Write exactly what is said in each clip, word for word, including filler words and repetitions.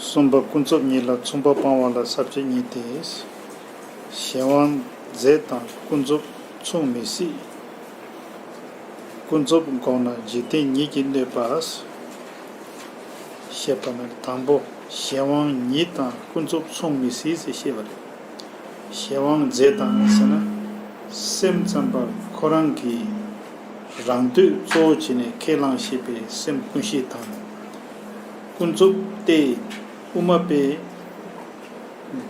གསུམ་པ། ཀུན་རྫོབ་ཉིད་ལ་མཚུངས་པ་སྤང་བ་ལ་ས་བཅད་གཉིས་ཏེ། གཞན་དབང་རྫས་དང་ཀུན་རྫོབ་མཚུངས་མི་སྲིད། ཀུན་རྫོབ་འགོག་ན་འཇིག་རྟེན་ཉིད་ཀྱིས་གནོད་པ། ཞེས་པ་ནི། དང་པོ། གཞན་དབང་ཉིད་དང་ཀུན་རྫོབ་མཚུངས་མི་སྲིད་ཟེར་བཤད་པ་རེད། གཞན་དབང་རྫས་དང་ཟེར་ན། སེམས་ཙམ་པ་ཁོ་རང་གི་རང་འདོད་གཙོ་བོ་བྱས་ནས་ཁས་བླངས་བྱས་པའི་སེམས་ཀུན་གཞི་དང་། ཀུན་རྫོབ་སྟེ། དབུ་མ་པས་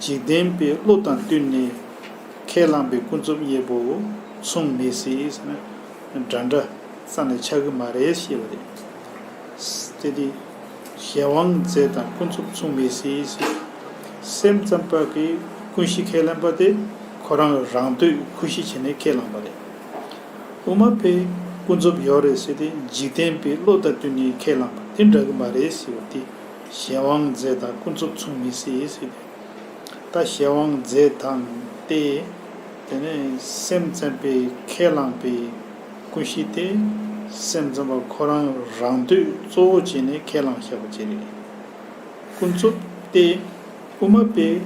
འཇིག་རྟེན་པའི་བློ་དང་བསྟུན་ནས་ཁས་བླངས་པའི་ཀུན་རྫོབ་གཉིས་པོ་མཚུངས་མི་སྲིད་ཟེར་ན། འདྲ་འདྲ་རྩ་ནས་ཆགས་ཀྱི་མ་རེད་ཞེས་པ་རེད། དེ་དེ་གཞན་དབང་རྫས་དང་ཀུན་རྫོབ་མཚུངས་མི་སྲིད་ཟེར། སེམས་ཙམ་པ་གིས་ཀུན་གཞི་ཁས་ལེན་པ་དེ་ཁོ་རང་རང་འདོད་ཀུན་གཞི་བྱས་ནས་ཁས་བླངས་པ་རེད། དབུ་མ་པས་ཀུན་རྫོབ་ཡོད་རེད་ཟེར་ཏེ་འཇིག་རྟེན་པའི་བློ་དང་བསྟུན་ནས་ཁས་བླངས་པ་དེ་འདྲ་གི་མ་རེད་ཟེར་བ་དེ། གཞན་དབང་རྫས་དང་ཀུན་རྫོབ་མཚུངས་མི་སྲིད་ཟེར་ཏེ། ད་གཞན་དབང་རྫས་དང་སྟེ། དེ་ནས་སེམས་ཙམ་པས་ཁས་བླངས་པའི་ཀུན་གཞི་དེ་སེམས་ཙམ་པ་ཁོ་རང་རང་འདོད་གཙོ་བོ་བྱས་ནས་ཁས་བླངས་བཞག་པ་ཅིག་རེད། ཀུན་རྫོབ་སྟེ། དབུ་མ་པས་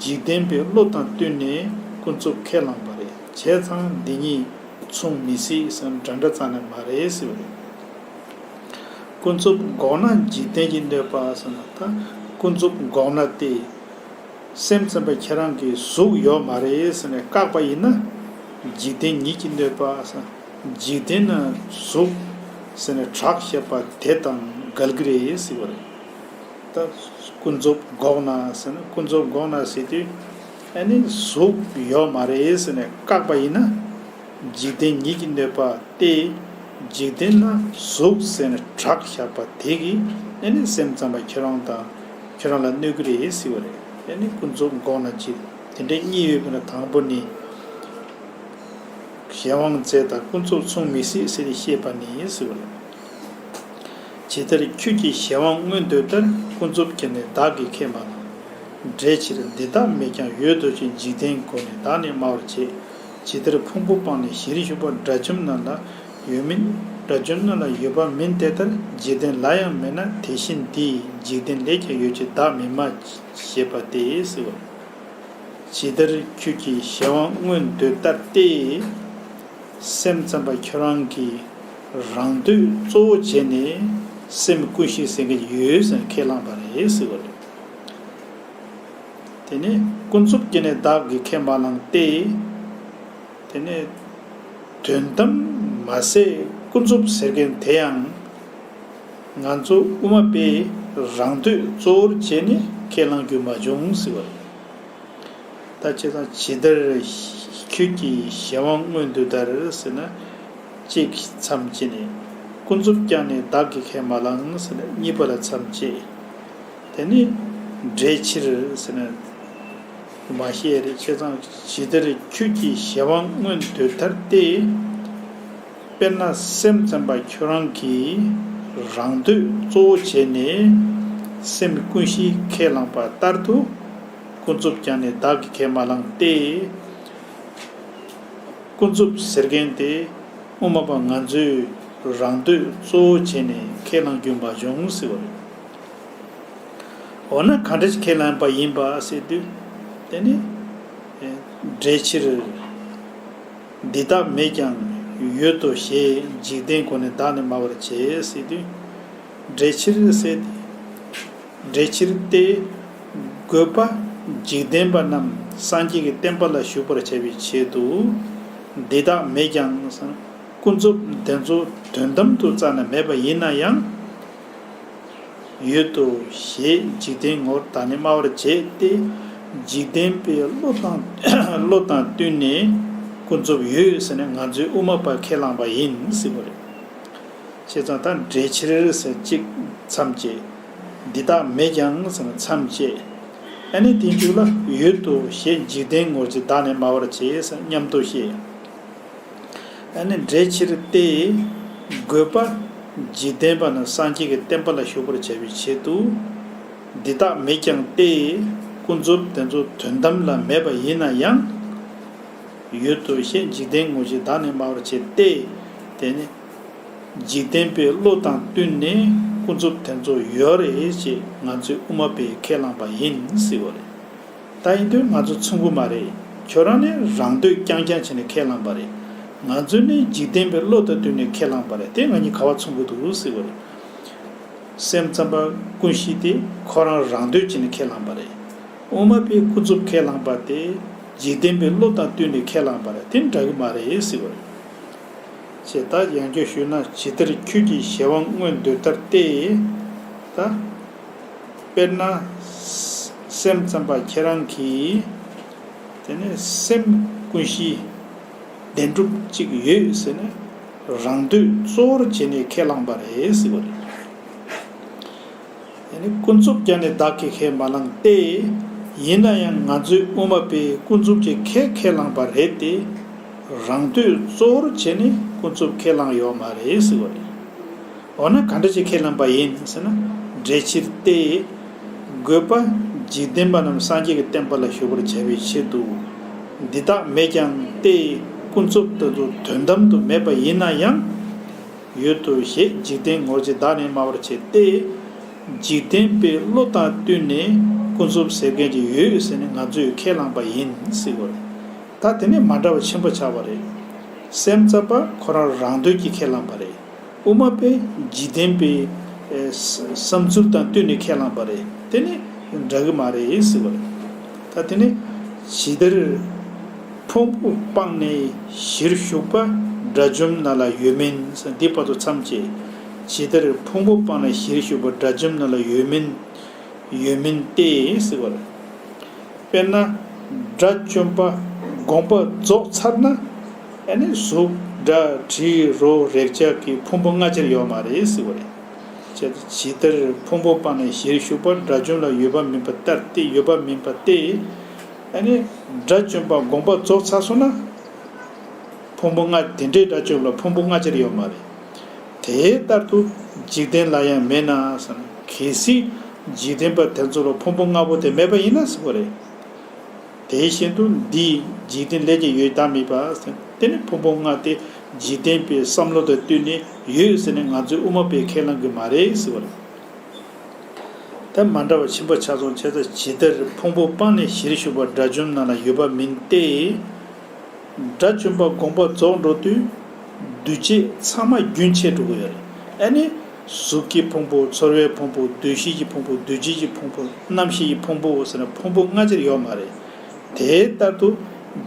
འཇིག་རྟེན་པའི་བློ་དང་བསྟུན་ནས་ཀུན་རྫོབ་ཁས་བླངས་པ་རེད། བྱས་ཙང་འདི་གཉིས་མཚུངས་མི་སྲིད་ཟེར་འདྲ་འདྲ་རྩ་ནས་མ་རེད་ཟེར་བ་རེད། ཀུན་རྫོབ་འགོག་ན་འཇིག་རྟེན་གྱིས་གནོད་པ་ཟེར་ན། ད་ཀུན་རྫོབ་འགོག་ན་སྟེ། སེམས་ཙམ་པ་ཁྱེད་རང་གིས་གཟུགས་ཡོད་མ་རེད་ཟེར་ནས་བཀག་པ་ཡིན་ན། འཇིག་རྟེན་ཉིད་ཀྱིས་གནོད་པ་ཟེར། འཇིག་རྟེན་ན་གཟུགས་ཟེར་ནས་གྲགས་བྱེད་པ་དེ་དང་འགལ་གྱི་རེད་ཟེར་བ་རེད། ད་ཀུན་རྫོབ་འགོག་ན་ཟེར་ན། ཀུན་རྫོབ་འགོག་ན་ཟེར་དུས། ཨ་ནི་གཟུགས་ཡོད་མ་རེད་ཟེར་ནས་བཀག་པ་ཡིན་ན། འཇིག་རྟེན་ཉིད་ཀྱིས་གནོད་པ་སྟེ། འཇིག་རྟེན་ན་གཟུགས་ཟེར་ནས་གྲགས་བཞག་པ་དེ་གིས་ཨ་ནི་སེམས་ཙམ་པ་ཁྱེད་རང་དང་ཁྱེད་རང་ལ་གནོད་ཀྱི་རེད་ཟེར་བ་རེད། ཨ་ནི་ཀུན་རྫོབ་འགོག་ན་འཇིག། དེ་འདྲའི་གཉིས་ཡོད་པ་ན་དང་པོ་ནི། གཞན་དབང་རྫས་དང་ཀུན་རྫོབ་མཚུངས་མི་སྲིད་ཟེར་ཏེ་བཤད་པ་ནི་ཟེར་བ་རེད། ཇི་ལྟར་ཁྱོད་ཀྱིས་གཞན་དབང་མངོན་འདོད་ལྟར། ཀུན་རྫོབ་ཀྱིས་ནི་བདག་གིས་ཁས་མ་བླངས། འགྲེལ་ཕྱིར་འདི་དག་མེད་ཀྱང་ཡོད་དོ་ཞེས། འཇིག་རྟེན་ཀུན་ནས་བདག་ནི་སྨྲ་བར་བྱེད། ཇི་ལྟར་ཕུང་པོ་སྤངས་ནས་གཞིར་ཞུགས་པ། དགྲ་བཅོམ་རྣམས་ལ་ཡོད་མིན། དགྲ་བཅོམ་རྣམས་ལ་ཡོད་པ་མིན་དེ་ལྟར། འཇིག་རྟེན་ལ་ཡང་མེད་ན་དེ་བཞིན་འདིའི། འཇིག་རྟེན་ལས་ཀྱང་ཡོད་ཅེས་བདག་མི་སྨྲ། ཞེས་པ་སྟེ་ཟེར་བ། ཇི་ལྟར་ཁྱོད་ཀྱིས་གཞན་དབང་མངོན་འདོད་ལྟར་ཏེ། སེམས་ཙམ་པ་ཁྱོད་རང་གི་རང་འདོད་གཙོ་བོ་བྱས་ནས་སེམས་ཀུན་གཞི་ཟེར་མཁན་ཡོད་ཟེར་ཁས་བླངས་པ་རེད་ཟེར་བ་རེད། དེ་ནས་ཀུན་རྫོབ་ཀྱིས་ནི་བདག་གིས་ཁས་མ་བླངས་ཏེ། དེ་ནས་དོན་དམ་མ་ཟད་ཀུན་རྫོབ་ཟེར་མཁན་དེ་ཡང་ང་ཚོ་དབུ་མ་པས་རང་འདོད་གཙོ་བོར་བྱས་ནས་ཁས་བླང་རྒྱུ་མ་བྱུང་ཟེར་བ་རེད། ད་བྱས་ཙང་ཇི་ལྟར་ཁྱོད་ཀྱིས་གཞན་དབང་མངོན་འདོད་ལྟར་ཟེར་ན། གཅིག་མཚམས་བཅད་ནས། ཀུན་རྫོབ་ཀྱང་ནི་བདག་གིས་ཁས་མ་བླངས་ཟེར་ན་གཉིས་པ་ལ་མཚམས་བཅད། དེ་ནི་འགྲེལ་ཕྱིར་ཟེར་ན་མ་བཤད་རེད། བྱས་ཙང་ཇི་ལྟར་ཁྱོད་ཀྱིས་གཞན་དབང་མངོན་འདོད་ལྟར་ཏེ། དཔེར་ན་སེམས་ཙམ་པ་ཁྱོད་རང་གིས་རང་འདོད་གཙོ་བོ་བྱས་ནས་སེམས་ཀུན་གཞི་ཁས་བླངས་པ་ལྟར་དུ། ཀུན་རྫོབ་ཀྱང་ནི་བདག་གིས་ཁས་མ་བླངས་ཏེ། ཀུན་རྫོབ་ཟེར་མཁན་དེ་དབུ་མ་པ་ང་ཚོས་རང་འདོད་གཙོ་བོ་བྱས་ནས་ཁས་བླང་རྒྱུ་མ་བྱུང་ཟེར་བ་རེད། འོ་ན་གང་འདྲ་ཞིག་ཁས་བླངས་པ་ཡིན་པ་ཟེར་དུས། དེ་ནི་འགྲེལ་ཕྱིར། འདི་དག་མེད་ཀྱང་ཡོད་དོ་ཞེས། འཇིག་རྟེན་ཀུན་ནས་བདག་ནི་སྨྲ་བར་བྱེད་ཟེར་དུས། འགྲེལ་ཕྱིར་ཟེར་ཏེ། འགྲེལ་ཕྱིར་ཏེ། དགོས་པ་འཇིག་རྟེན་པ་རྣམས་སངས་རྒྱས་ཀྱི་བསྟན་པ་ལ་ཞུགས་པར་བྱ་བའི་ཆེད་དུ། འདི་དག་མེད་ཀྱང་ཟེར། ཀུན་རྫོབ་དེ་ཚོ་དོན་དམ་དུ་རྩ་ནས་མེད་པ་ཡིན་ན་ཡང་། ཡོད་དོ་ཞེས་འཇིག་རྟེན་ངོར་བདག་ནི་སྨྲ་བར་བྱེད་དེ། འཇིག་རྟེན་པའི་བློ་དང་བློ་དང་བསྟུན་ནས་ཀུན་རྫོབ་ཡོད་ཟེར་ནས་ང་ཚོའི་དབུ་མ་པ་ཁས་བླངས་པ་ཡིན་ཟེར་བ་རེད། བྱས་ཙང་ད་འགྲེལ་ཕྱིར་ཟེར་གཅིག་མཚམས་བཅད། འདི་དག་མེད་ཀྱང་ཟེར་ནས་མཚམས་བཅད། ཨ་ནི་དེའི་མཇུག་ལ་ཡོད་དོ་ཞེས་འཇིག་རྟེན་ངོར་གྱི་བདག་ནི་སྨྲ་བར་བྱེད་ཟེར་སྙམ་དུ་བཤད། ཨ་ནི་འགྲེལ་ཕྱིར་ཏེ། དགོས་པ་འཇིག་རྟེན་པ་རྣམས་སངས་རྒྱས་ཀྱི་བསྟན་པ་ལ་ཞུགས་པར་བྱ་བའི་ཆེད་དུ། འདི་དག་མེད་ཀྱང་སྟེ། ཀུན་རྫོབ་དེ་ཚོ་དོན་དམ་ལ་མེད་པ་ཡིན་ན་ཡང་། ཡོད་དོ་ཞེས་འཇིག་རྟེན་ངོར་གྱི་བདག་ནི་སྨྲ་བར་བྱེད་དེ། དེ་ནི་འཇིག་རྟེན་པའི་བློ་དང་བསྟུན་ནས་ ཀུན་རྫོབ་དེ་ཚོ་ཡོད་རེད་ཅེས་ང་ཚོས་དབུ་མ་པས་ཁས་བླངས་པ་ཡིན་ཟེར་བ་རེད། ད་ཡིན་དུས་ང་ཚོ་མཚུངས་པོ་མ་རེད། ཁྱོད་རང་ནི་རང་འདོད་རྐྱང་རྐྱང་བྱས་ནས་ཁས་བླངས་པ་རེད། ང་ཚོས་ནི་འཇིག་རྟེན་པའི་བློ་དང་བསྟུན་ནས་ཁས་བླངས་པ་རེད། དེ་ང་གཉིས་ག་པར་མཚུངས་པོ་འདུག་ཟེར་བ་རེད། སེམས་ཙམ་པ་ཀུན་ཤེས་དེ་ཁོ་རང་རང་འདོད་བྱས་ནས་ཁས་བླངས་པ་རེད། དབུ་མ་པས་ཀུན་རྫོབ་ཁས་བླངས་པ་དེ་འཇིག་རྟེན་པའི་བློ་དང་བསྟུན་ནས་ཁས་བླངས་པ་རེད། དེ་འདྲ་གི་མ་རེད་ཟེར་བ་རེད། ཞེས་ད་ཡང་བསྐྱར་ཞུས་ན། ཇི་ལྟར་ཁྱོད་ཀྱི་གཞན་དབང་མངོན་འདོད་ལྟར་ཏེ། ད་དཔེར་ན་སེམས་ཙམ་པ་ཁྱེད་རང་གིས་དེ་ནས་སེམས་ཀུན་ཤེས་བདེན་གྲུབ་ཅིག་ཡོད་ཟེར་ནས་རང་འདོད་གཙོ་བོར་བྱས་ནས་ཁས་བླངས་པ་རེད་ཟེར་བ་རེད། ཡང་ན་ཀུན་རྫོབ་ཀྱང་ནི་བདག་གིས་ཁས་མ་བླངས་ཏེ། ཡིན་ན་ཡང་ང་ཚོའི་དབུ་མ་པས་ཀུན་རྫོབ་ཀྱི་ཁས་ཁས་བླངས་པ་རེད་དེ། རང་འདོད་གཙོ་བོར་བྱས་ནས་ཀུན་རྫོབ་ཁས་བླངས་ཡོད་མ་རེད་ཟེར་བ་རེད། འོ་ན་ག་འདྲ་ཅིག་ཁས་བླངས་པ་ཡིན་ཟེར་ན། འགྲེལ་ཕྱིར་ཏེ། དགོས་པ་འཇིག་རྟེན་པ་རྣམས་སངས་རྒྱས་ཀྱི་བསྟན་པ་ལ་ཞུགས་པར་བྱ་བའི་ཕྱིར་དུ། འདི་དག་མེད་ཀྱང་སྟེ། ཀུན་རྫོབ་དེ་ཚོ་དོན་དམ་དུ་མེད་པ་ཡིན་ན་ཡང་། ཡོད་དོ་ཞེས་འཇིག་རྟེན་ངོར་ཅིག་བདག་ནི་སྨྲ་བར་བྱེད་དེ། འཇིག་རྟེན་པའི་བློ་དང་བསྟུན་ནས་ཀུན་རྫོབ་ཟེར་མཁན་ཅིག་ཡོད་ཟེར་ནས་ང་ཚོས་ཁས་བླངས་པ་ཡིན་ཟེར་བ་རེད། ད་དེ་ནི་མ་འདྲ་བ་ཆེན་པོ་ཆགས་པ་རེད། སེམས་ཙམ་པ་ཁོ་རང་རང་འདོད་ཀྱིས་ཁས་བླངས་པ་རེད། དབུ་མ་པས་འཇིག་རྟེན་པའི་ཨེ་བསམ་ཚུལ་དང་བསྟུན་ནས་ཁས་བླངས་པ་རེད། དེ་ནི་འདྲ་གི་མ་རེད་ཟེར་བ་རེད། ད་དེ་ནི་ཇི་ལྟར་ཕུང་པོ་སྤངས་ནས་གཞིར་ཞུགས་པ་དགྲ་བཅོམ་ན་ལ་ཡོད་མིན་ཟེར། འདི་བར་དུ་མཚམས་བཅད། ཇི་ལྟར་ཕུང་པོ་སྤངས་ནས་གཞིར་ཞུགས་པ་དགྲ་བཅོམ་ན་ལ་ཡོད་མིན། ཡོད་མིན་ཏེ་ཟེར་བ་རེད། དཔེར་ན་དགྲ་བཅོམ་པ་དགོངས་པ་རྫོགས་ཚར་ན། ཨ་ནི་གཟུགས་སྒྲ་དྲི་རོ་རེག་བྱ་གི་ཕུང་པོ་ལྔ་ཅིག་ཡོད་མ་རེད་ཟེར་བ་རེད། ཇི་ལྟར་ཕུང་པོ་སྤངས་ནས་གཞིར་ཞུགས་པ་དགྲ་བཅོམ་ལ་ཡོད་པ་མིན་པ་ལྟར་ཏེ། ཡོད་པ་མིན་པ་སྟེ། ཨ་ནི་དགྲ་བཅོམ་པ་དགོངས་པ་རྫོགས་ཚར་སོང་ན། ཕུང་པོ་ལྔ་དེ་འདྲའི་དགྲ་བཅོམ་ལ་ཕུང་པོ་ལྔ་ཅིག་ཡོད་མ་རེད། དེ་ལྟར་དུ་འཇིག་རྟེན་ལ་ཡང་མེད་ན་ཟེར་ན། གལ་སྲིད་འཇིག་རྟེན་པ་དེ་ཚོ་ལ་ཕུང་པོ་ལྔ་པོ་དེ་མེད་པ་ཡིན་ན་ཟེར་བ་རེད། དེ་བཞིན་དུ་འདིས་འཇིག་རྟེན་ལས་ཀྱང་ཡོད་བདག་མེད་པ་ཟེར། དེ་ནི་ཕུང་པོ་ལྔ་དེ་འཇིག་རྟེན་པའི་བསམ་བློ་དང་བསྟུན་ནས་ཡོད་ཟེར་ནས་ང་ཚོས་དབུ་མ་པས་ཁས་བླངས་ཀྱི་མ་རེད་ཟེར་བ་རེད། ད་མ་འདྲ་བ་ཆེན་པོ་ཆགས་སོང་། བྱས་ཙང་ཇི་ལྟར་ཕུང་པོ་སྤངས་ནས་གཞིར་ཞུགས་པ་དགྲ་བཅོམ་ན་ལ་ཡོད་པ་མིན་ཏེ། དགྲ་བཅོམ་པ་དགོངས་པ་རྫོགས་འགྲོ་དུས། འདུས་བྱས་ཚང་མ་རྒྱུན་ཆད་འགྲོ་གི་ཡོད་རེད། ཨ་ནི་གཟུགས་ཀྱི་ཕུང་པོ། ཚོར་བའི་ཕུང་པོ། འདུ་ཤེས་ཀྱི་ཕུང་པོ། འདུ་བྱེད་ཀྱི་ཕུང་པོ། རྣམ་ཤེས་ཀྱི་ཕུང་པོ་ཟེར་ན་ཕུང་པོ་ལྔ་ཅིག་ཡོད་མ་རེད། དེ་ལྟར་དུ་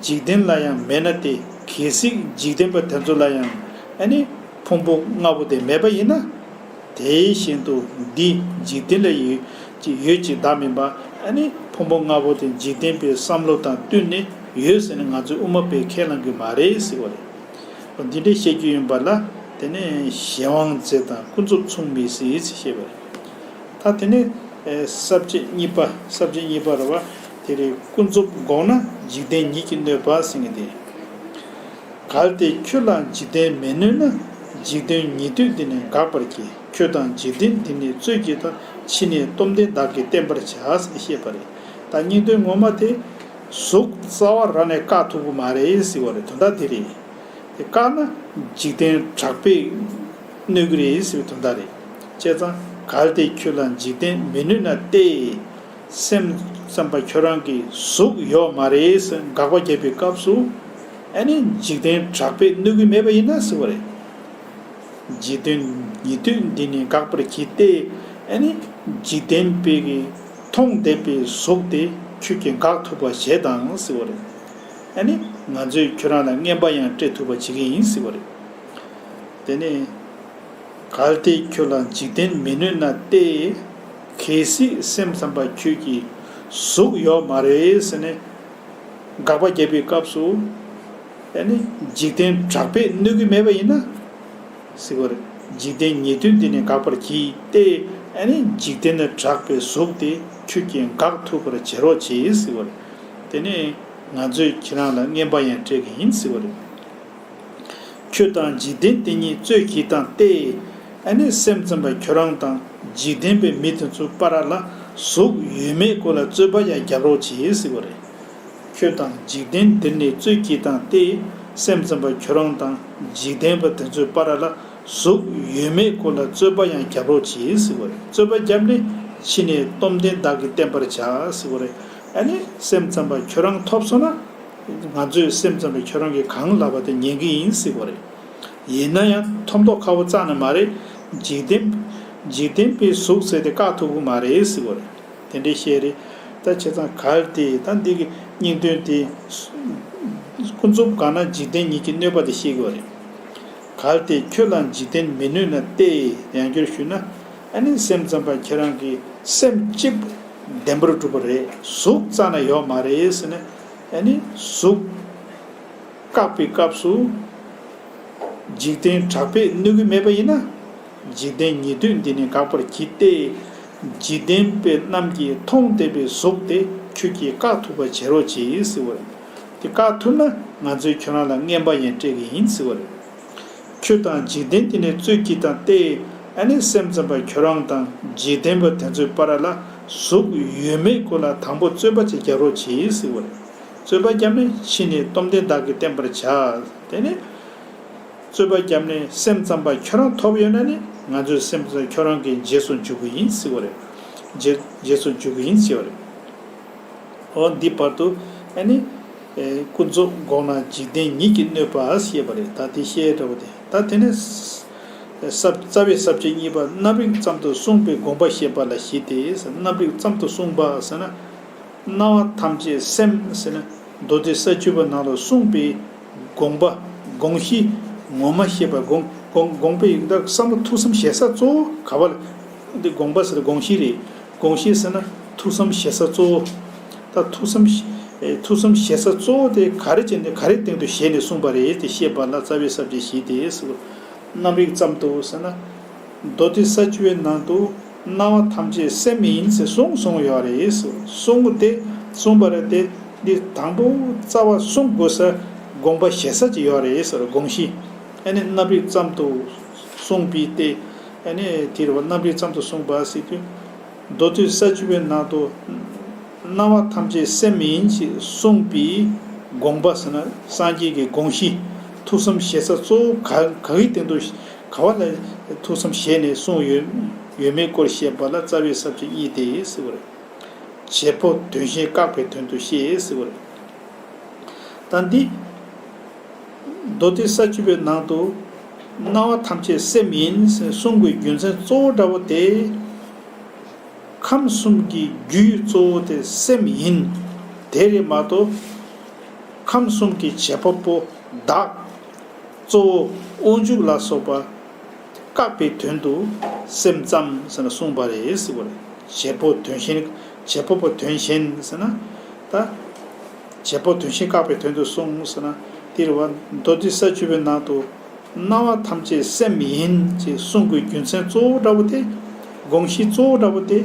འཇིག་རྟེན་ལ་ཡང་མེད་ན་སྟེ། གལ་སྲིད་འཇིག་རྟེན་པ་དེ་ཚོ་ལ་ཡང་ཨ་ནི་ཕུང་པོ་ལྔ་པོ་དེ་མེད་པ་ཡིན་ན། དེ་བཞིན་དུ་འདི་འཇིག་རྟེན་ལ་ཡོད་ཅིག་ཡོད་ཅིག་བདག་མིན་པ། ཨ་ནི་ཕུང་པོ་ལྔ་པོ་དེ་འཇིག་རྟེན་པའི་བསམ་བློ་དང་བསྟུན་ནས་ཡོད་ཟེར་ནས་ང་ཚོས་དབུ་མ་པས་ཁས་བླངས་ཀྱི་མ་རེད་ཟེར་བ་རེད། འདི་འདྲའི་བཤད་རྒྱུ་ཡིན་པ་ལ། དེ་ནས་གཞན་དབང་རྫས་དང་ཀུན་རྫོབ་མཚུངས་མེད་ཟེར་ཞེས་པ་རེད། ད་དེ་ནས་ས་བཅད་གཉིས་པ། ས་བཅད་གཉིས་པ་རེད་བ། དེ་རེད། ཀུན་རྫོབ་འགོག་ན་འཇིག་རྟེན་ཉིད་ཀྱིས་གནོད་པ་ཟེར་མཁན་དེ། གལ་ཏེ་ཁྱོད་ལ་འཇིག་རྟེན་མི་གནོད་ན། འཇིག་རྟེན་ཉིད་དུ་འདི་ནི་འགག་པར་གྱིས། ཁྱོད་དང་འཇིག་རྟེན་འདི་ནི་རྩོད་གྱིས་དང་། ཕྱི་ནས་སྟོབས་ལྡན་བདག་གིས་བསྟེན་པར་བྱ་ཟེར་བཤད་པ་རེད། ད་སྙིང་དོན་ངོ་མ་དེ། གཟུགས་རྩ་བ་རང་ནས་བཀག་ཐུབ་ཀྱི་མ་རེད་ཟེར་བ་རེད། དོན་དག་དེ་རེད། དེ་བཀག་ན་འཇིག་རྟེན་དྲག་པོས་གནོད་ཀྱི་རེད་ཟེར་བའི་དོན་དག་རེད། བྱས་ཙང་གལ་ཏེ་ཁྱོད་ལ་འཇིག་རྟེན་མི་གནོད་ན་སྟེ། སེམས་ཙམ་པ་ཁྱོད་རང་གིས་གཟུགས་ཡོད་མ་རེད་ཟེར་དགག་པ་བརྒྱབ་པའི་སྐབས་སུ། ཨ་ནི་འཇིག་རྟེན་དྲག་པོས་གནོད་ཀྱི་མེད་པ་ཡིན་ན་ཟེར་བ་རེད། འཇིག་རྟེན་ཉིད་དུ་འདི་ནི་འགག་པར་གྱིས་ཏེ། ཨ་ནི་འཇིག་རྟེན་པའི་གི་མཐོང་བསྡད་པའི་གཟུགས་དེ་ཁྱོད་ཀྱིས་འགག་ཐུབ་པ་བྱེད་དང་ཟེར་བ་རེད། ཨ་ནི་ང་ཚོས་ཁྱོད་རང་ལ་རྔན་པ་ཡང་སྤྲད་ཐུབ་པ་བྱེད་ཀྱི་ཡིན་ཟེར་བ་རེད། དེ་ནས། གལ་ཏེ་ཁྱོད་ལ་འཇིག་རྟེན་མི་གནོད་ན་སྟེ། གལ་སྲིད་སེམས་ཙམ་པ་ཁྱོད་ཀྱིས་གཟུགས་ཡོད་མ་རེད་ཟེར་ནས་དགག་པ་བརྒྱབ་པའི་སྐབས་སུ། ཨ་ནི་འཇིག་རྟེན་དྲག་པོས་གནོད་ཀྱི་མེད་པ་ཡིན་ན། ཟེར་བ་རེད། འཇིག་རྟེན་ཉིད་དུ་འདི་ནི་འགག་པར་གྱིས་ཏེ། ཨ་ནི་འཇིག་རྟེན་ན་དྲག་པའི་གཟུགས་དེ་ཁྱོད་ཀྱིས་འགག་ཐུབ་པར་བྱེད་རོགས་གྱིས་ཟེར་བ་རེད། དེ་ནས་ང་ཚོས་ཁྱེད་རང་ལ་རྔན་པ་ཡང་སྤྲད་ཀྱི་ཡིན་ཟེར་བ་རེད། ཁྱོད་དང་འཇིག་རྟེན་དེ་གཉིས་རྩོད་གྱིས་དང་སྟེ། ཨ་ནི་སེམས་ཙམ་པ་ཁྱོད་རང་དང་འཇིག་རྟེན་པའི་མི་དེ་ཚོའི་བར་ལ་གཟུགས་ཡོད་མེད་སྐོར་ལ་རྩོད་པ་ཡང་རྒྱག་རོགས་གྱིས་ཟེར་བ་རེད། ཁྱོད་དང་འཇིག་རྟེན་འདིར་ནི་རྩོད་གྱིས་དང་སྟེ། སེམས་ཙམ་པ་ཁྱོད་རང་དང་འཇིག་རྟེན་པ་དེ་ཚོའི་བར་ལ་ གཟུགས་ཡོད་མེད་སྐོར་ལ་རྩོད་པ་ཡང་རྒྱབ་རོགས་གྱིས་ཟེར་བ་རེད། རྩོད་པ་བརྒྱབ་ནས་ཕྱི་ནས་སྟོབས་ལྡན་བདག་གིས་བསྟན་པར་བྱ་ཟེར་བ་རེད། ཨ་ནི་སེམས་ཙམ་པ་ཁྱོད་རང་ཐོབ་སོང་ན། ང་ཚོས་སེམས་ཙམ་པ་ཁྱོད་རང་གིས་གང་ལབ་པ་དེ་ཉན་གི་ཡིན་ཟེར་བ་རེད། ཡིན་ན་ཡང་ཐོབ་མདོག་ཁ་པོ་རྩ་ནས་མ་རེད། འཇིག་རྟེན། འཇིག་རྟེན་པའི་གཟུགས་ཟེར་དེ་བཀག་ཐུབ་ཀྱི་མ་རེད་ཟེར་བ་རེད། དེ་འདྲའི་བཤད་རེད། ད་བྱས་ཙང་གལ་ཏེ་ད་འདི་གི་སྙིང་དོན་དེ། ཀུན་རྫོབ་གང་ན་འཇིག་རྟེན་ཉིད་ཀྱི་གནོད་པ་དེ་བཤད་ཀྱི་ཡོད་རེད། གལ་ཏེ་ཁྱོད་ལ་འཇིག་རྟེན་མི་གནོད་ན་སྟེ། ཡང་བསྐྱར་ཞུས་ན། ཨ་ནི་སེམས་ཙམ་པ་ཁྱེད་རང་གི་སེམས་གཅིག་བདེན་པར་གྲུབ་པ་རེད། གཟུགས་རྩ་ནས་ཡོད་མ་རེད་ཟེར་ནས། ཨ་ནི་གཟུགས་བཀག་པའི་སྐབས་སུ། འཇིག་རྟེན་དྲེགས་པས་གནོད་ཀྱི་མེད་པ་ཡིན་ན། འཇིག་རྟེན་ཉིད་དུ་འདི་ནི་འགག་པར་བགྱི་སྟེ། འཇིག་རྟེན་པ་རྣམས་ཀྱིས་མཐོང་བསྡད་པའི་གཟུགས་དེ་ཁྱོད་ཀྱིས་བཀག་ཐུབ་པ་བྱེད་རོགས་གྱིས་ཟེར་བ་རེད། དེ་བཀག་ཐུབ་ན་ང་ཚོས་ཁྱོད་རང་ལ་རྔན་པ་ཡང་སྤྲད་ཀྱི་ཡིན་ཟེར་བ་རེད། ཁྱོད་དང་འཇིག་རྟེན་དེ་ནི་རྩོད་བགྱིད་དང་སྟེ། ཨ་ནི་སེམས་ཙམ་པ་ཁྱོད་རང་དང་འཇིག་རྟེན་པ་དེ་ཚོའི་བར་ལ་གཟུགས་ཡོད་མེད་སྐོར་ལ་དང་པོ་རྩོད་པ་ཅིག་རྒྱག་རོགས་གྱིས་ཟེར་བ་རེད། རྩོད་པ་བརྒྱབ་ནས་ཕྱི་ནས་སྟོབས་ལྡན་བདག་གིས་བསྟན་པར་བྱ། དེ་ནས་རྩོད་པ་བརྒྱབ་ནས་སེམས་ཙམ་པ་ཁྱོད་རང་ཐོབ་ཡོད་ན་ནི་ང་ཚོའི་སེམས་ཙམ་ཁྱོད་རང་གི་རྗེས་སུ་འཇུག་གི་ཡིན་ཟེར་བ་རེད། རྗེས་རྗེས་སུ་འཇུག་གི་ཡིན་ཟེར་བ་རེད། འོ་འདི་བར་དུ་ཨ་ནི། ཨེ། ཀུན་རྫོབ་འགོག་ན་འཇིག་རྟེན་ཉིད་ཀྱིས་གནོད་པ་ཞེས་པ་རེད། ད་དེ་བཤད་འདྲ་བོ་དེ། ད་དེ་ནས་ས་རྩ་བའི་ས་བཅད་གཉིས་པ། རྣམ་རིག་ཙམ་དུ་གསུངས་པའི་དགོངས་པ་བཤད་པ་ལ་བཞི་སྟེ། རྣམ་རིག་ཙམ་དུ་གསུངས་པ་ཟེར་ན། སྣང་བ་ཐམས་ཅད་སེམས་ཟེར་ན། མདོ་སྡེ་ས་བཅུ་པའི་ནང་ལ་གསུངས་པའི་དགོངས་པ། དགོངས་གཞི་ངོ་མ་བཤད་པ། དགོངས་དགོངས་དགོངས་པའི་ཡིག་ད་བསམ་བློ་ཐུགས་བསམ་བཞེས་ས་གཙོ་བོ་ག་བ་ལ། འདི་དགོངས་པ་ཟེར་དགོངས་གཞི་རེད། དགོངས་གཞི་ཟེར་ན་ཐུགས་བསམ་བཞེས་ས་གཙོ་བོ། ད་ཐུགས་བསམ་ཨེ། ཐུགས་བསམ་བཞེས་ས་གཙོ་བོ་དེ་ག་རེ་བྱས་ནས་ག་རེ་སྟེང་དུ་བཞེས་ནས་གསུངས་པ་རེད་དེ་བཤད་པ་ལ་རྩ་བའི་ས་བཅད་བཞི་སྟེ་ཟེར། རྣམ་རིག་ཙམ་དུ་ཟེར་ན། མདོ་སྡེ་ས་བཅུ་པའི་ནང་དུ་སྣང་བ་ཐམས་ཅད་སེམས་ཡིན་ཟེར་གསུངས་གསུངས་ཡོད་རེད་ཟེར། གསུངས་དེ་གསུངས་པ་རེད་དེ། འདི་དང་པོ་རྩ་བ་གསུང་དགོས་ས་དགོངས་པ་བཞེས་ས་ཅིག་ཡོད་རེད་ཟེར། དགོངས་གཞི། ཨ་ནི་རྣམ་རིག་ཙམ་དུ་གསུངས་པའི་སྟེ། ཨ་ནི་དེ་རེད་བ། རྣམ་རིག་ཙམ་དུ་གསུངས་པ་ཟེར་དུས། མདོ་སྡེ་ས་བཅུ་པའི་ནང་དུ་སྣང་བ་ཐམས་ཅད་སེམས་ཡིན་ཞེས་གསུངས་པའི་དགོངས་པ་ཟེར་ན། སངས་རྒྱས་ཀྱི་དགོངས་གཞི་ཐུགས་བསམ་བཞེས་ས་གཙོ་བོ་ག་ག་གི་སྟེང་དུ་ག་བ་ལ་ཐུགས་བསམ་བཞེས་ནས་གསུངས་ཡོད་ཡོད་མེད་སྐོར་བཤད་པ་ལ་རྩ་བའི་ས་བཅད་གཉིས་ཏེ་ཟེར་བ་རེད། བྱེད་པོ་དོན་གཞན་བཀག་པའི་དོན་དུ་བཤད་ཟེར་བ་རེད། ད་འདི་མདོ་སྡེ་ས་བཅུ་པའི་ནང་དུ་སྣང་བ་ཐམས་ཅད་སེམས་ཡིན་ཟེར་གསུངས་པའི་རྒྱུ་མཚན་གཙོ་བོ་འདྲ་བོ་དེ། ཁམས་གསུམ་གྱི་རྒྱུའི་གཙོ་བོ་དེ་སེམས་ཡིན། དེ་རེད་མ་གཏོགས། ཁམས་གསུམ་གྱི་བྱེད་པ་པོ་བདག་གཙོ་བོ་དབང་ཕྱུག་ལ་སོགས་པ་བཀག་པའི་དོན་དུ་སེམས་ཙམ་ཟེར་ན་གསུངས་པ་རེད་ཟེར་བ་རེད། བྱེད་པོ་དོན་གཞན། བྱེད་པ་པོ་དོན་གཞན་ཟེར་ན། ད། བྱེད་པོ་དོན་གཞན་བཀག་པའི་དོན་དུ་གསུངས་ཟེར་ན། དེ་རེད་བ། མདོ་སྡེ་ས་བཅུ་པའི་ནང་དུ། སྣང་བ་ཐམས་ཅད་སེམས་ཡིན་ཅེས་གསུངས་པའི་རྒྱུ་མཚན་གཙོ་བོ་འདྲ་བོ་དེ། དགོངས་གཞི་གཙོ་བོ་འདྲ་བོ་དེ།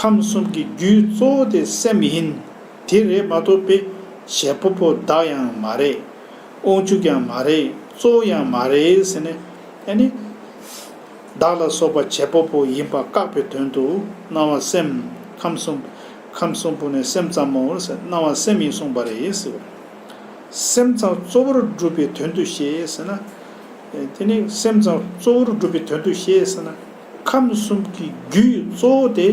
ཁམས་གསུམ་གྱི་རྒྱུའི་གཙོ་བོ་དེ་སེམས་ཡིན། དེ་རེད་མ་གཏོགས་པའི་བྱེད་པ་པོ་བདག་ཡང་མ་རེད། དབང་ཕྱུག་ཡང་མ་རེད། གཙོ་བོ་ཡང་མ་རེད་ཟེར་ནས། ཨ་ནི། བདག་ལ་སོགས་པ་བྱེད་པ་པོ་ཡིན་པ་བཀག་པའི་དོན་དུ་སྣང་བ་སེམས། ཁམས་གསུམ། ཁམས་གསུམ་པོ་ནི་སེམས་ཙམ་མོ་ཟེར། སྣང་བ་སེམས་ཡིན་གསུངས་པ་རེད་ཟེར། སེམས་ཙམ་གཙོ་བོར་སྒྲུབ་པའི་དོན་དུ་བཤད་ཟེར་ན། དེ་ནི་སེམས་ཙམ་གཙོ་བོར་སྒྲུབ་པའི་དོན་དུ་བཤད་ཟེར་ན། ཁམས་གསུམ་གྱི་རྒྱུའི་གཙོ་བོ་དེ་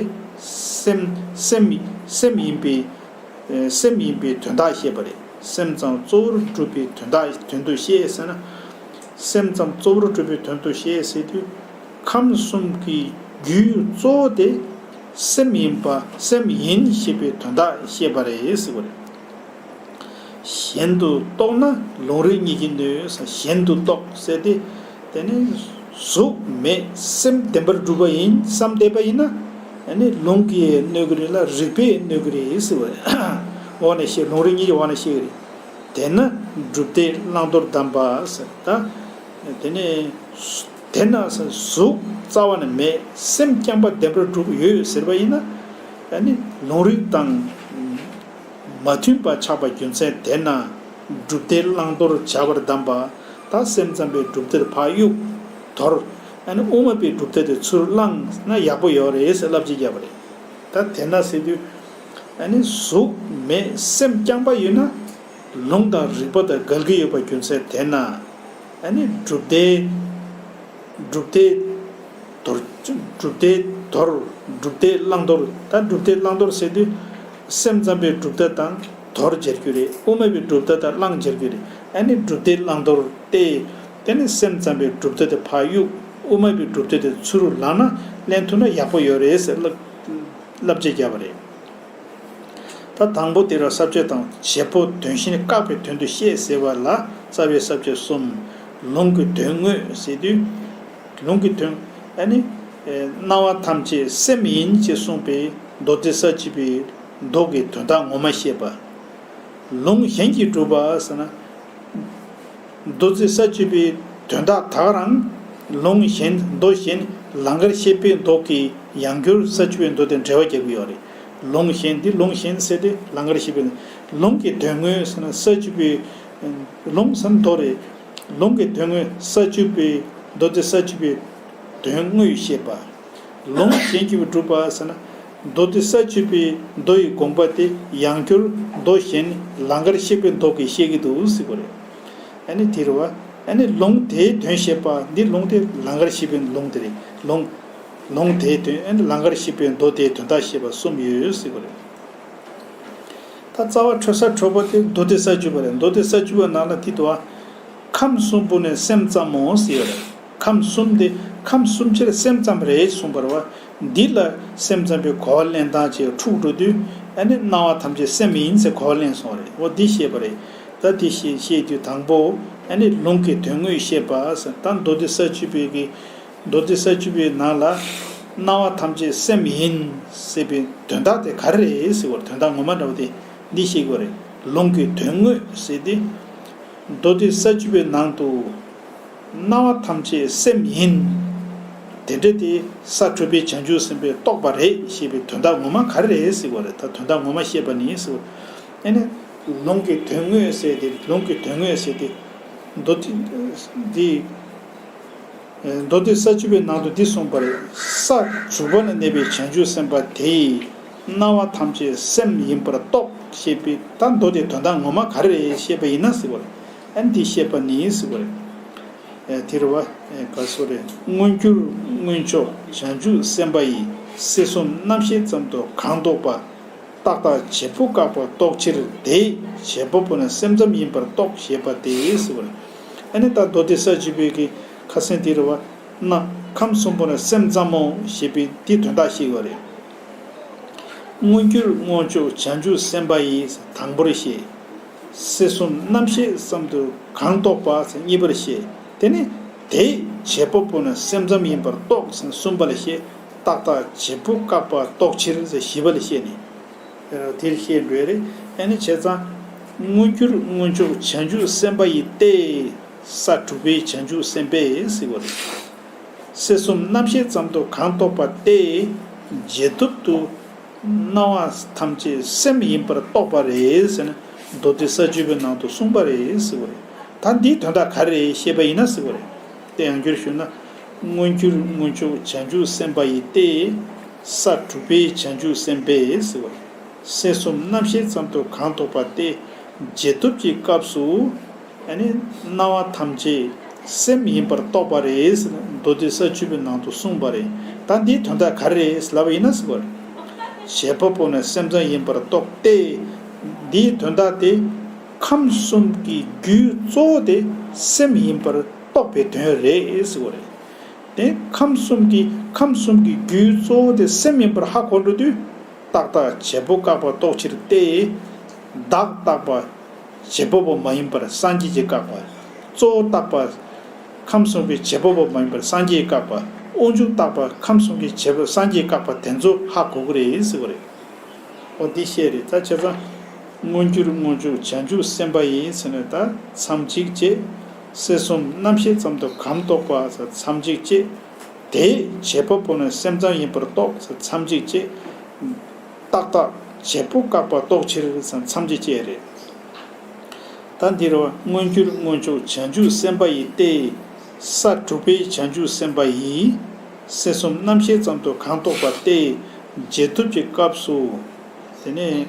སེམས་སེམས་སེམས་ཡིན་པའི། སེམས་ཡིན་པའི་དོན་དག་བཤད་པ་རེད། སེམས་ཙམ་གཙོ་བོར་སྒྲུབ་པའི་དོན་དག་དོན་དུ་བཤད་ཟེར་ན། སེམས་ཙམ་གཙོ་བོར་སྒྲུབ་པའི་དོན་དུ་བཤད་ཟེར་དུས། ཁམས་གསུམ་གྱི་རྒྱུའི་གཙོ་བོ་དེ་སེམས་ཡིན་པ། སེམས་ཡིན་ཞེས་པའི་དོན་དག་བཤད་པ་རེད་ཟེར་བ་རེད། གཞན་དུ་རྟོག་ན་ལུང་རིགས་ཉིད་ཀྱིས་གནོད། གཞན་དུ་རྟོག་ཟེར་ཏེ། དེ་ནི་གཟུགས་མེད་སེམས་བདེན་པར་གྲུབ་པ་ཡིན་བསམ་བསྡད་པ་ཡིན་ན། ཨ་ནི་ལུང་གིས་གནོད་ཀྱི་རེད་ལ་རིགས་པས་གནོད་ཀྱི་རེད་ཟེར་བ་རེད། འོག་ནས་བཤད། ལུང་རིགས་ཉིད་ཀྱིས་འོག་ནས་བཤད་ཀྱི་རེད། དེས་ན་སྒྲུབ་སྡེ་བླང་དོར་གདམས་པ་ཟེར། ད་དེ་ནི་དེས་ན་གཟུགས་རྩ་བ་ནས་མེད། སེམས་རྐྱང་པ་བདེན་པར་གྲུབ་ཡོད་ཟེར་བ་ཡིན་ན། ཨ་ནི་ལུང་རིགས་དང་མ་མཐུན་པ་ཆགས་པ་རྒྱུ་མཚན་དེས་ན་སྒྲུབ་སྡེ་བླང་དོར་བྱ་བར་གདམས་པ། ད་སེམས་ཙམ་པའི་སྒྲུབ་སྡེར་ཕར་གཡུག་དོར། ཨ་ནི་དབུ་མ་པའི་སྒྲུབ་སྡེ་དེ་ཚུར་བླངས་ན་ཡག་པོ་ཡོད་རེད་ཟེར་བསླབ་བྱ་བརྒྱབ་པ་རེད། ད་དེས་ན་ཟེར་དུས། ཨ་ནི་གཟུགས་མེད་སེམས་རྐྱང་པ་ཡོད་ན། ལུང་དང་རིགས་པ་དང་འགལ་གྱི་ཡོད་པ་རྒྱུ་མཚན་དེས་ན། ཨ་ནི་སྒྲུབ་སྡེ་ གྲུབ་མཐའི་དོར། གྲུབ་མཐའི་དོར། གྲུབ་མཐའི་བླང་དོར། ད་གྲུབ་མཐའི་བླང་དོར་ཟེར་དུས། སེམས་ཙམ་པའི་གྲུབ་མཐའ་དང་དོར་སྦྱར་རྒྱུ་རེད། དབུ་མ་པའི་གྲུབ་མཐའ་དང་བླང་སྦྱར་རྒྱུ་རེད། ཨ་ནི་གྲུབ་མཐའི་བླང་དོར་ཏེ། དེ་ནི་སེམས་ཙམ་པའི་གྲུབ་མཐའ་དེ་ཕར་གཡུག་དབུ་མ་པའི་གྲུབ་མཐའ་དེ་ཚུར་ལངས་ན་ལེན་ཐུབ་ན་ཡག་པོ་ཡོད་རེད་ཟེར་བསླབ་བསླབ་བྱ་བརྒྱབ་པ་རེད། ད་དང་པོ་དེ་ར་ས་བཅད་དང་བྱེད་པོ་དོན་གཞན་བཀག་པའི་དོན་དུ་བཤད་ཟེར་བ་ལ་རྩ་བའི་ས་བཅད་གསུམ། ལུང་གི་དོན་དངོས་ཟེར་དུས། ལུང་གི་དོན། ཨ་ནི། སྣང་བ་ཐམས་ཅད་སེམས་ཡིན་ཅེས་གསུངས་པའི་མདོ་སྡེ་ས་བཅུ་པའི་མདོ་གི་དོན་དག་ངོ་མ་བཤད་པ། ལུང་གཞན་གྱིས་སྒྲུབ་པ་ཟེར་ན། མདོ་སྡེ་ས་བཅུ་པའི་དོན་དག་དག་རང་། ལུང་གཞན་མདོ་གཞན་ལང་ཀར་གཤེགས་པའི་མདོ་གི་ཡང་སྒྱུར་ས་བཅུ་པའི་མདོ་དེ་འགྲེལ་བ་རྒྱག་གི་ཡོད་རེད། ལུང་གཞན་འདི་ལུང་གཞན་ཟེར་ཏེ་ལང་ཀར་གཤེགས་པའི་ལུང་གི་དོན་དངོས་ཟེར་ན་ས་བཅུ་པའི། ལུང་ཟེར་ན་མདོ་རེད། ལུང་གི་དོན་དངོས་ས་བཅུ་པའི་མདོ་སྡེ་ས་བཅུ་པའི་དོན་དངོས་བཤད་པ། ལུང་གཞན་གྱིས་སྒྲུབ་པ་ཟེར་ན། མདོ་སྡེ་ས་བཅུ་པའི་མདོ་ཡི་དགོངས་པ་དེ་ཡང་སྒྱུར་མདོ་གཞན་ལང་ཀར་གཤེགས་པའི་མདོ་གིས་བཤད་ཀྱི་འདུག་ཟེར་བ་རེད། ཨ་ནི་དེ་རེད་བ། ཨ་ནི་ལུང་དེའི་དོན་བཤད་པ་འདི་ལུང་དེ་ལང་ཀར་གཤེགས་པའི་ལུང་དེ་རེད། ལུང་། ལུང་དེའི་དོན་ཨ་ནི་ལང་ཀར་གཤེགས་པའི་མདོ་དེའི་དོན་དག་བཤད་པ་གསུམ་ཡོད་ཟེར་བ་རེད། ད་རྩ་བ་འཕྲོས་ས་འཕྲོས་པ་དེ་མདོ་སྡེ་ས་བཅུ་པ་རེད། མདོ་སྡེ་ས་བཅུ་པ་ནང་ལ་དེ་འདུག་བ། ཁམས་གསུམ་པོ་ནི་སེམས་ཙམ་མོ་ཟེར་ཡོད་རེད། ཁམས་གསུམ་དེ་ཁམས་གསུམ་ཆར་སེམས་ཙམ་རེད་གསུངས་པ་རེད་བ། འདི་ལ་སེམས་ཙམ་པའི་གོ་བ་ལེན་སྟངས་ཅིག་འཁྲུག་འགྲོ་དུས། ཨ་ནི་སྣང་བ་ཐམས་ཅད་སེམས་ཡིན་ཟེར་གོ་བ་ལེན་སོང་རེད། འོ་འདི་བཤད་པ་རེད། ད་འདི་བཤད་བཤད་དུས་དང་པོ། ཨ་ནི་ལུང་གི་དོན་དངོས་བཤད་པ་ཟེར། ད་མདོ་སྡེ་ས་བཅུ་པའི་གི། མདོ་སྡེ་ས་བཅུ་པའི་ནང་ལ། སྣང་བ་ཐམས་ཅད་སེམས་ཡིན་ཟེར་བའི་དོན་དག་དེ་ག་རེ་རེད་ཟེར་བར་དོན་དག་ངོ་མ་འདྲ་བོ་དེ་འདི་བཤད་དགོས་རེད། ལུང་གི་དོན་དངོས་ཟེར་ཏེ། མདོ་སྡེ་ས་བཅུ་པའི་ནང་དུ། སྣང་བ་ཐམས་ཅད་སེམས་ཡིན། དེ་འདྲ་དེ་ས་དྲུག་པའི་བྱང་ཆུབ་སེམས་དཔས་རྟོགས་པ་རེད་ཞེས་པའི་དོན་དག་ངོ་མ་ག་རེ་རེད་ཟེར་བ་རེད། ད་དོན་དག་ངོ་མ་བཤད་པ་ནི་ཟེར་བ། ཨ་ནི། ལུང་གི་དོན་དངོས་ཟེར་ཏེ་ལུང་གི་དོན་དངོས་ཟེར་ཏེ། མདོ་སྡེ་འདི། མདོ་སྡེ་ས་བཅུ་པའི་ནང་དུ་འདི་གསུངས་པ་རེད། ས་དྲུག་པ་ན་གནས་པའི་བྱང་ཆུབ་སེམས་དཔའ་དེས་སྣང་བ་ཐམས་ཅད་སེམས་ཡིན་པར་རྟོགས་ཞེས་པའི་ད་མདོ་དེ་དོན་དག་ངོ་མ་ག་རེ་རེད་ཞེས་པ་ཡིན་ན་ཟེར་བ་རེད། ཨ་ནི་འདི་བཤད་པ་ནི་ཟེར་བ་རེད། དེ་རུ་བ། ག་སོ་རེད། མངོན་གྱུར་མངོན་ཕྱོགས་བྱང་ཆུབ་སེམས་དཔའ་ཡིས་སྲིད་གསུམ་རྣམ་ཤེས་ཙམ་དུ་གང་རྟོགས་པ། རྟག་བརྟག་བྱེད་པོ་བཀག་པ་རྟོགས་ཕྱིར་དེས་བྱེད་པ་པོ་ནི་སེམས་ཙམ་ཡིན་པར་རྟོགས་ཞེས་པ་སྟེ་ཟེར་བ་རེད། ཨ་ནི་ད་མདོ་སྡེ་ས་བཅུ་པའི་གི་ཁ་སེང་དེ་རུ་བ། ན། ཁམས་གསུམ་པོ་ནི་སེམས་ཙམ་མོ་ཞེས་པའི་དེའི་དོན་དག་ཤེས་དགོས་རེད། མངོན་གྱུར་མངོན་ཕྱོགས་བྱང་ཆུབ་སེམས་དཔའ་ཡིས་དང་པོར་བཤད། སྲིད་གསུམ་རྣམ་ཤེས་ཙམ་དུ་གང་རྟོགས་པ་གཉིས་པར་བཤད། དེ་ནི་དེས་བྱེད་པ་པོ་ནི་སེམས་ཙམ་ཡིན་པར་རྟོགས་གསུམ་པ་ལ་བཤད། རྟག་བརྟག་བྱེད་པོ་བཀག་པ་རྟོགས་ཕྱིར་བཞི་པ་ལ་བཤད་ནས། དེར་བཤད་འགྲོ་རེད། ཨ་ནི་བྱས་ཙང་། མངོན་གྱུར་མངོན་ཕྱོགས་བྱང་ཆུབ་སེམས་དཔའ་ཡི་སྟེ། ས་དྲུག་པའི་བྱང་ཆུབ་སེམས་དཔའི་ཟེར་བ་རེད། སྲིད་གསུམ་རྣམ་ཤེས་ཙམ་དུ་གང་རྟོགས་པ་སྟེ། རྗེས་ཐོབ་ཏུ། སྣང་བ་ཐམས་ཅད་སེམས་ཡིན་པར་རྟོགས་པ་རེད་ཟེར་ནས་མདོ་སྡེ་ས་བཅུ་པའི་ནང་དུ་གསུངས་པ་རེད་ཟེར་བ་རེད། ད་འདིའི་དོན་དག་ག་རེ་རེད་ཞེས་པ་ཡིན་ན་ཟེར་བ་རེད། དེ་ཡང་བསྒྱུར་ཞུས་ན། མངོན་གྱུར་མངོན་ཕྱོགས་བྱང་ཆུབ་སེམས་དཔའ་ཡི་སྟེ། ས་དྲུག་པའི་བྱང་ཆུབ་སེམས་དཔའི་ཟེར་བ་རེད། སྲིད་གསུམ་རྣམ་ཤེས་ཙམ་དུ་གང་རྟོགས་པ་སྟེ། རྗེས་ཐོབ་ཀྱི་སྐབས་སུ། ཨ་ནི་སྣང་བ་ཐམས་ཅད་སེམས་ཡིན་པར་རྟོགས་པ་རེད་ཟེར་ནས་མདོ་སྡེ་ས་བཅུ་པའི་ནང་དུ་གསུངས་པ་རེད། ད་འདིའི་དོན་དག་ག་རེ་རེད་ལབ་པ་ཡིན་ན་ཟེར་བ་རེད། བྱེད་པ་པོ་ནི་སེམས་ཙམ་ཡིན་པར་རྟོགས་ཏེ། འདིའི་དོན་དག་དེ་ཁམས་གསུམ་གྱི་རྒྱུའི་གཙོ་བོ་དེ་སེམས་ཡིན་པར་རྟོགས་པའི་དོན་རེད་ཟེར་བ་རེད། དེ་ཁམས་གསུམ་གྱི་ཁམས་གསུམ་གྱི་རྒྱུའི་གཙོ་བོ་དེ་སེམས་ཡིན་པར་ཧ་གོ་འགྲོ་དུས། རྟག་བརྟག་བྱེད་པོ་བཀག་པ་རྟོགས་ཕྱིར་ཏེ། བདག་རྟག་པ། བྱེད་པ་པོ་མ་ཡིན་པར་སངས་རྒྱས་ཀྱིས་བཀག་པ། གཙོ་བོ་རྟག་པ། ཁམས་གསུམ་གྱི་བྱེད་པ་པོ་མ་ཡིན་པར་སངས་རྒྱས་ཀྱིས་བཀག་པ། དབང་ཕྱུག་རྟག་པ་ཁམས་གསུམ་གྱི་བྱེད་པ་སངས་རྒྱས་ཀྱིས་བཀག་པ་དེ་ཚོ་ཧ་གོ་གི་རེད་ཟེར་བ་རེད། འོ་འདི་བཤད་རེད། ད་བྱས་ཙང་། མངོན་གྱུར་མངོན་ཕྱོགས་བྱང་ཆུབ་སེམས་དཔའ་ཡིས་ཟེར་ནས་ད་མཚམས་གཅིག་བཅད། སྲིད་གསུམ་རྣམ་ཤེས་ཙམ་དུ་གང་རྟོགས་པ་ཟེར་མཚམས་གཅིག་བཅད། དེས་བྱེད་པ་པོ་ནི་སེམས་ཙམ་ཡིན་པར་རྟོགས་ཟེར་མཚམས་གཅིག་བཅད། རྟག་བརྟག་བྱེད་པོ་བཀག་པ་རྟོགས་ཕྱིར་ཟེར་མཚམས་གཅིག་བཅད་རེད། ད་འདིར་མངོན་གྱུར་མངོན་ཕྱོགས་བྱང་ཆུབ་སེམས་དཔའ་ཡི་སྟེ། ས་དྲུག་པའི་བྱང་ཆུབ་སེམས་དཔའ་ཡིས། སྲིད་གསུམ་རྣམ་ཤེས་ཙམ་དུ་གང་རྟོགས་པ་སྟེ། རྗེས་ཐོབ་ཀྱི་སྐབས་སུ། དེ་ནས།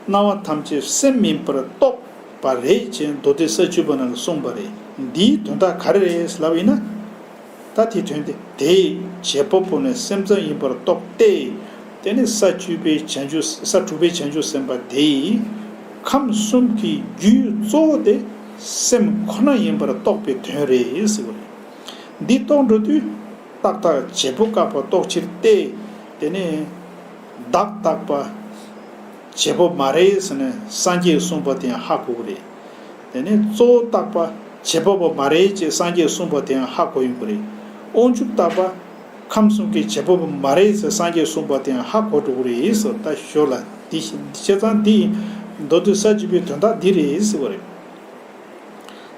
སྣང་བ་ཐམས་ཅད་སེམས་ཡིན་པར་རྟོགས་པ་རེད་ཅེས་མདོ་སྡེ་ས་བཅུ་པ་ནང་ལ་གསུངས་པ་རེད། འདིའི་དོན་དག་ག་རེ་རེད་ལབ་ཡིན་ན། ད་དེའི་དོན་དེ། དེ་ཡི་བྱེད་པ་པོ་ནི་སེམས་ཙམ་ཡིན་པར་རྟོགས་ཏེ། དེ་ནི་ས་བཅུ་པའི་བྱང་ཆུབ། ས་དྲུག་པའི་བྱང་ཆུབ་སེམས་དཔའ་དེ་ཡིས་ཁམས་གསུམ་གྱི་རྒྱུའི་གཙོ་བོ་དེ་སེམས་ཁོ་ན་ཡིན་པར་རྟོགས་པའི་དོན་རེད་ཟེར་བ་རེད། འདི་རྟོགས་འགྲོ་དུས་ཏག་ཏག་བྱེད་པོ་བཀག་པ་རྟོགས་ཕྱིར་ཏེ། དེ་ནི་བདག་རྟག་པ་བྱེད་པོ་མ་རེད་ཟེར་ནས་སངས་རྒྱས་གསུངས་པ་དེ་ཡང་ཧ་གོ་གི་རེད། དེ་ནས་གཙོ་བོ་རྟག་པ་བྱེད་པ་པོ་མ་རེད་ཅེས་སངས་རྒྱས་གསུངས་པ་དེའང་ཧ་གོ་ཡོང་གི་རེད། དབང་ཕྱུག་རྟག་པ་ཁམས་གསུམ་གྱི་བྱེད་པ་པོ་མ་རེད་ཟེར་སངས་རྒྱས་གསུངས་པ་དེའང་ཧ་གོ་འགྲོ་གི་རེད་ཟེར། ད་ཞོར་ལ་འདི་བཤད་ཙང་འདི་མདོ་སྡེ་ས་བཅུ་པའི་དོན་དག་འདི་རེད་ཟེར་བ་རེད།